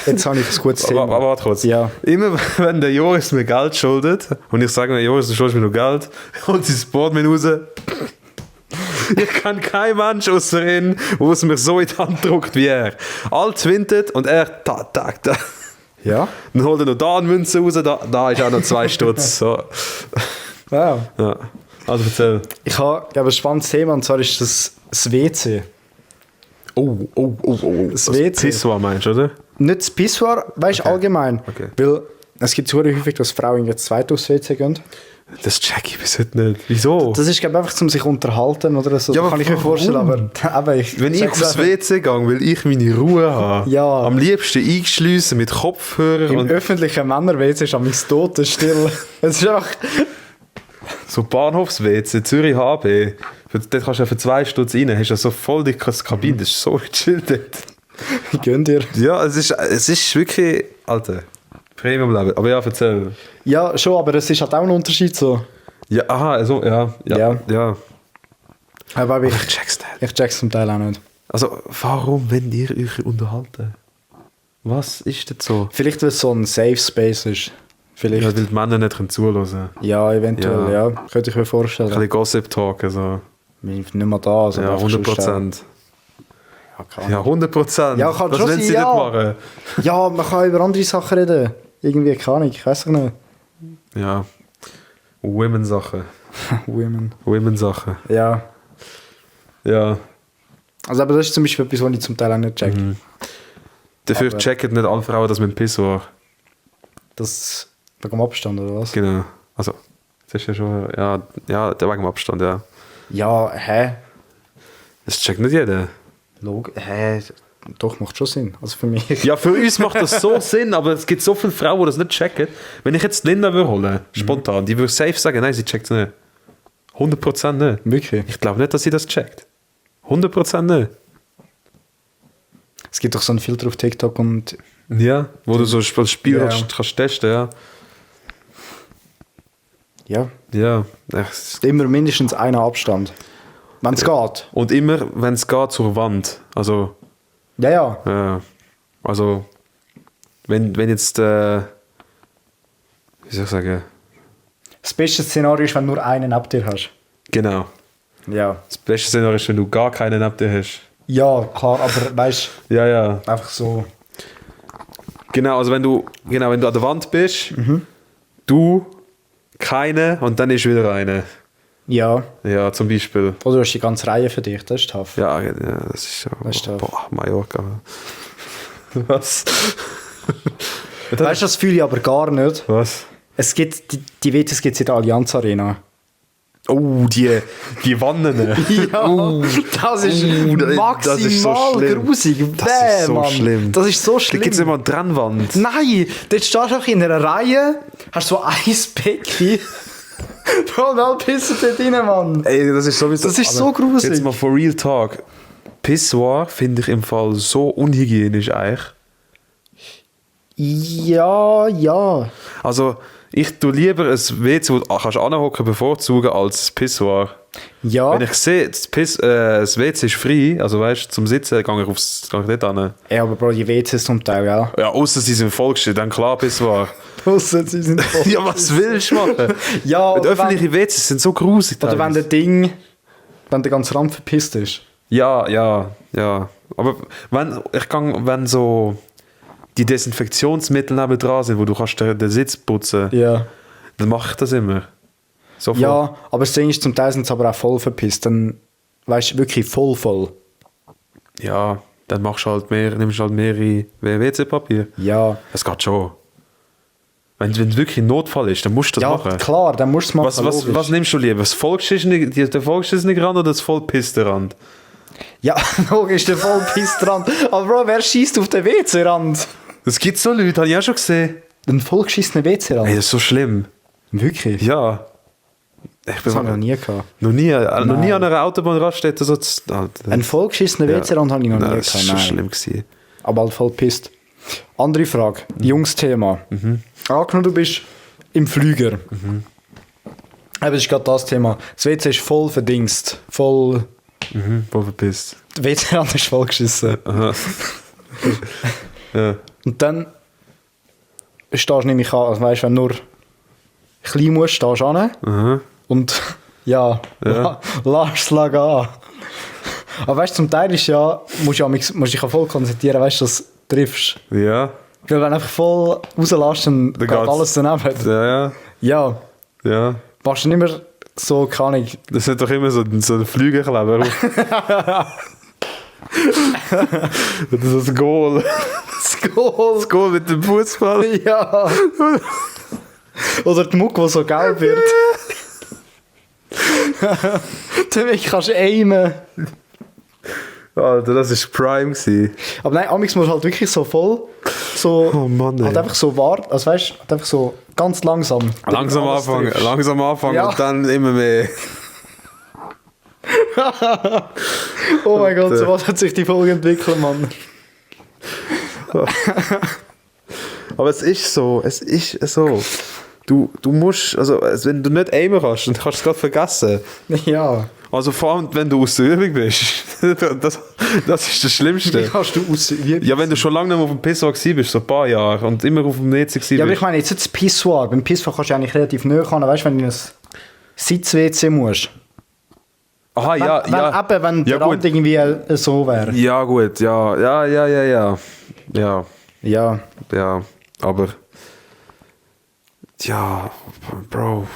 jetzt habe ich das gutes Thema. Aber warte kurz. Ja. Immer wenn der Joris mir Geld schuldet und ich sage mir, Joris, du schuldest mir noch Geld, holt sein Portemonnaie raus. Ich kann kein Mensch außer ihn, wo es mir so in die Hand druckt wie er. All twintet und er da. Ja? Dann holt er noch da eine Münze raus, da ist auch noch 2 Stutz. So. Wow. Ja. Also erzähl. Ich habe ein spannendes Thema, und zwar ist das WC. Oh. Das WC. Pissoir meinst du, oder? Nicht das Pissoir, weißt du, allgemein. Okay. Weil es gibt so häufig, dass Frauen jetzt zweit aufs WC gehen. Das check ich bis heute nicht. Wieso? Das ist, glaube ich, einfach, um sich unterhalten oder so. Ja, aber kann ich mir warum? vorstellen, aber Wenn ich aufs WC gehe, will ich meine Ruhe haben. Ja. Am liebsten eingeschliessen mit Kopfhörer im und öffentlichen Männer-WC ist am totenstill. Es ist einfach... so Bahnhofs-WC, Zürich HB. Dort kannst du ja für 2 Stutz rein, hast ja so voll dickes Kabine, das ist so chill dort. Gönn dir. Ja, es ist wirklich, Alter, Premium-Level. Aber ja, erzähl. Ja, schon, aber es ist halt auch ein Unterschied so. Ja, aha, also, ja. Aber Ich check's nicht. ich check's zum Teil auch nicht. Also, warum, wenn ihr euch unterhalten? Was ist das so? Vielleicht, weil es so ein Safe Space ist. Vielleicht. Ja, weil die Männer nicht zuhören. Ja, eventuell, Ja. ja. Könnte ich mir Ein vorstellen. bisschen Gossip-Talk, also. Nicht mehr da. Also Ja, einfach sonst 100%. Ja, kann. Ja, 100%. Ja, kann Was schon wollen sein, sie ja. nicht machen? Ja, man kann über andere Sachen reden. Irgendwie kann ich weiß ich nicht. Ja. Women-Sachen. Women. Women-Sachen. Ja. Ja. Also, aber das ist zum Beispiel etwas, was ich zum Teil auch nicht check. Dafür Aber- checken nicht alle Frauen das mit dem Pissoir. Das wegen dem Abstand, oder was? Genau. Also, das ist ja schon... Ja, der wegen dem Abstand, ja. Ja, hä? Das checkt nicht jeder. Hä? Doch, macht schon Sinn. Also für mich. Ja, für uns macht das so Sinn, aber es gibt so viele Frauen, die das nicht checken. Wenn ich jetzt Linda würde holen, spontan, die würde safe sagen, nein, sie checkt es nicht. 100% nicht. Wirklich? Ich glaube nicht, dass sie das checkt. 100% nicht. Es gibt doch so einen Filter auf TikTok und Ja, wo du so als Spiel Ja. kannst testen, ja. ja, Ja. immer mindestens einer Abstand. Wenn es geht. Und immer, wenn es geht, zur Wand. Also, Ja. also wenn jetzt, wie soll ich sagen, Das beste Szenario ist, wenn du nur einen ab dir hast. genau. Ja. Das beste Szenario ist, wenn du gar keinen neben dir hast. Ja, klar, aber weißt Ja. du, einfach so. Genau, also wenn du an der Wand bist, du, keine und dann ist wieder eine. Ja. Ja, zum Beispiel. Oder du hast die ganze Reihe für dich, das ist tough. Ja, das ist ja. Das ist tough. Boah, Mallorca. Was? Weißt du, das fühle ich aber gar nicht. Was? Es gibt, die WCs gibt es in der Allianz Arena. Oh, die Wannen. Ja, das ist maximal das ist so schlimm. grusig. Das ist so Mann. schlimm. Das ist so Da schlimm. gibt es immer eine Trennwand. Nein, dort stehst du auch in einer Reihe, hast so ein Becken. Und alle pissen dort rein, Mann. Ey, das ist sowieso... Das ist aber so gruselig. Jetzt mal for real talk. Pissoir finde ich im Fall so unhygienisch eigentlich. Ja. Also, ich tue lieber ein WC, wo du kannst anhocken bevorzugen, als ein Pissoir. Ja. Wenn ich sehe, das WC ist frei, also weißt du, zum Sitzen gehe ich dort hin. Ja, aber Bro, die WCs zum Teil, ja. Ja, außer sie sind vollgestellt, dann klar Pissoir. Ausser sie sind voll. Ja, was willst du machen? Ja, Und oder öffentliche WCs sind so grusig. Oder wenn teilweise. wenn der ganze Rand verpisst ist. Ja. Aber wenn so die Desinfektionsmittel neben dran sind, wo du kannst den Sitz putzen, Ja. dann mache ich das immer. Sofort. Ja, aber das Ding ist, zum Teil sind sie aber auch voll verpisst. Dann, weißt du, wirklich voll. Ja, dann nimmst du halt mehrere WC-Papier. Ja. Das geht schon. Wenn es wirklich ein Notfall ist, dann musst du das Ja, machen. klar, dann musst du es machen. Was nimmst du lieber? Das der vollgeschissene Rand oder das vollpisste Rand? Ja, logisch, der voll pisst dran. Aber Bro, wer schießt auf den WC-Rand? Das gibt so Leute, habe ich auch schon gesehen. Ein vollgeschissenen WC-Rand? Ey, das ist so schlimm. Wirklich? Ja. Ich Das habe ich noch bin nie gehabt. noch nie Nein. an einer Autobahnraststätte so... Ein vollgeschissenen WC-Rand habe ich noch nie Nein, gehabt. das ist schon Nein. schlimm gewesen. Aber halt voll pisst. Andere Frage. Jungsthema. Angenommen, du bist im Flüger. Aber das ist gerade das Thema. Das WC ist voll verdingst. Voll... Voll verpisst. Der WC-Rand ist voll geschissen. Aha. Ja. Und dann stehst du nämlich an, also weißt, wenn du nur klein musst, stehst du an Aha. und ja. Lass es an. Aber weißt du, zum Teil ist ja, musst du dich ja voll konzentrieren, weißt du, dass du triffst. Ja. Weil wenn du einfach voll rauslässt, dann geht alles daneben. Ja. Ja. Ja. Machst du nicht mehr so, keine Ahnung. Das sind doch immer so ein Flügelkleber. Das ist das Goal. Das Goal. Das Goal mit dem Fußball. Ja. Oder die Mucke, die so gelb wird. Damit kannst du aimen. Alter, das war Prime gewesen. Aber nein, amigs musst du halt wirklich so voll, so, Oh Mann, halt ey. einfach so warten, also weißt du, halt einfach so ganz langsam. Langsam Alles anfangen Ja. und dann immer mehr. Oh mein Gott, so was hat sich die Folge entwickelt, Mann. Aber es ist so. Du musst, also wenn du nicht aimen kannst, dann kannst du es gerade vergessen. Ja. Also vor allem, wenn du aus der Übung bist. Das ist das Wie Schlimmste. kannst du aus... Ja, wenn du schon lange nicht mehr auf dem Pissoir gewesen bist, so ein paar Jahre, und immer auf dem WC gewesen Ja, aber bist. ich meine, jetzt das Pissoir. Beim Pissoir kannst du eigentlich relativ nahe kommen, weißt du, wenn du in ein Sitz-WC musst. Aha, Wenn, ja, ja. wenn Ja, der Rand gut. irgendwie so wäre. Ja, gut, ja. Ja, Ja. ja, aber... Ja, Bro.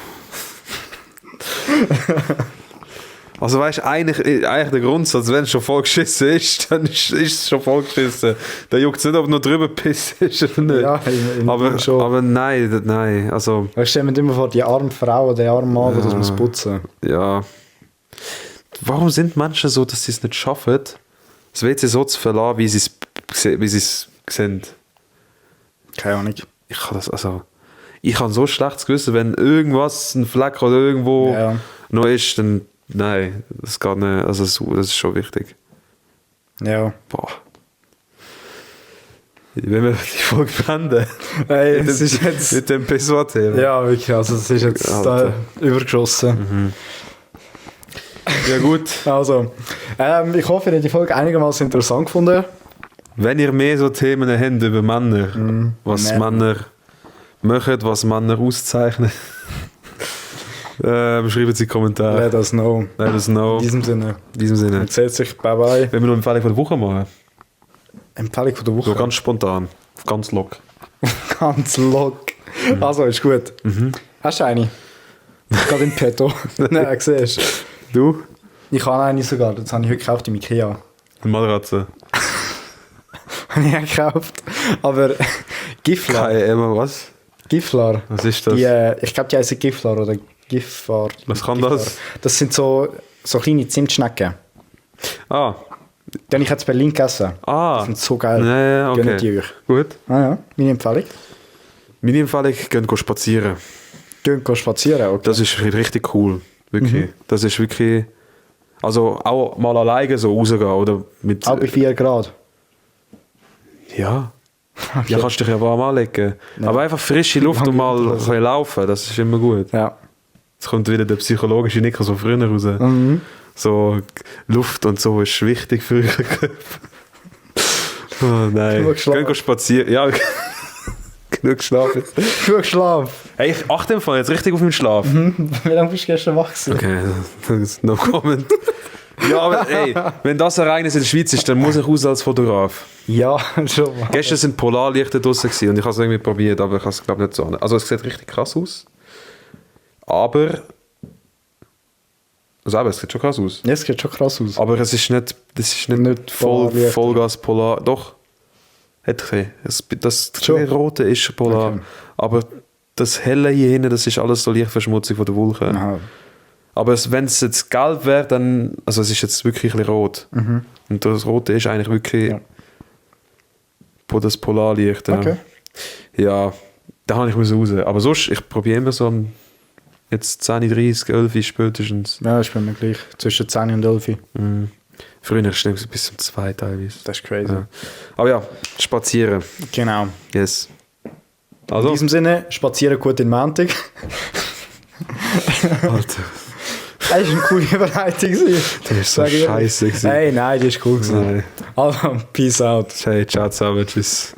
Also weißt du, eigentlich der Grundsatz, wenn es schon voll geschissen ist, dann ist es schon voll geschissen. Da juckt es nicht, ob du noch drüber pisst ist oder nicht. Ja, schon. aber nein, also Ich stelle mir immer vor, die arme Frau oder der arme Mann, der das muss putzen. ja. Warum sind Menschen so, dass sie es nicht schaffen, das WC so zu verlassen, wie sie es sind? Keine Ahnung. Ich habe so schlechtes Gewissen, wenn irgendwas, ein Fleck oder irgendwo Ja. noch ist, dann nein, das geht nicht. Also das ist schon wichtig. Ja. Boah. Wenn wir die Folge beenden. Hey, mit es dem, ist jetzt... mit dem Pissoir-Thema. Ja, wirklich, also es ist jetzt Alter. übergeschossen. Ja gut. Also, ich hoffe, ihr habt die Folge einigermaßen interessant gefunden. Wenn ihr mehr so Themen habt über Männer, was Männer machen, was Männer auszeichnen, schreibt es in die Kommentare. Let us know. Let us know. In diesem Sinne. In Erzählt sich, bye bye. Wenn wir noch eine Empfehlung von der Woche machen. Empfehlung von der Woche. So ganz spontan. Ganz lock. Ganz lock. Also, ist gut. Hast du eine? Gerade im Petto. Nein, siehst Du? Ich habe eine sogar. Das habe ich heute gekauft im Ikea. Eine Matratze. Habe ich auch gekauft. Aber Giflar. Emma, was? Giflar. Was ist das? Die, ich glaube, die heißen Giflar oder Gifar. Was kann Giflar. das? Das sind so kleine Zimtschnecken. Ah. Die habe ich jetzt in Berlin gegessen. Die sind so geil. Ja, okay. Gönnt ihr euch. Gut. Ah ja, meine Empfehlung. Meine Empfehlung, geht spazieren. Gehen spazieren, okay. Das ist richtig cool. Wirklich. Das ist wirklich... Also auch mal alleine so rausgehen oder mit... Auch bei 4 Grad. Ja. Ja, kannst dich ja warm anlegen. Ja. Aber einfach frische Luft und mal können laufen, das ist immer gut. Ja. Jetzt kommt wieder der psychologische Nicker so früher raus. So Luft und so ist wichtig für euren Körper. Oh nein. Genug geschlafen. Gehen spazieren. Ja, genug geschlafen. Gut geschlafen. Hey, ich achte im Fall jetzt richtig auf meinen Schlaf. Wie lange bist du gestern wach gewesen? Okay, das ist no comment. Ja, aber ey, wenn das Ereignis in der Schweiz ist, dann muss ich raus als Fotograf. Ja, schon mal. Gestern sind Polarlichter draussen gewesen und ich habe es irgendwie probiert, aber ich habe es glaube nicht so. Also es sieht richtig krass aus. Aber... Also eben, es sieht schon krass aus. Ja, es sieht schon krass aus. Aber es ist nicht, Nicht Polarlichter. Vollgas Polar. Doch. Hätte ich gesehen. Das Schon? Rote ist schon Polar. Okay. Aber das Helle hier hinten, das ist alles so Lichtverschmutzung von der Wolke. Aha. Aber wenn es jetzt gelb wäre, dann... Also es ist jetzt wirklich ein bisschen rot. Und das Rote ist eigentlich wirklich... Ja. Das Polarlicht. Ja. Okay. Ja, da habe ich raus. Aber sonst, ich probiere immer so um jetzt 10:30, 11 spätestens. Ja, ich bin mir gleich. Zwischen 10 und 11. Früher schnell bis um 2 teilweise. Das ist crazy. Ja. Aber ja, spazieren. Genau. Yes. In Also, diesem Sinne, spazieren gut in Montag. Alter, Das war eine coole Überleitung. das ist so scheiße gewesen. Hey, nein, die ist cool gewesen. Nein. Also, peace out. Hey, ciao zusammen, tschüss.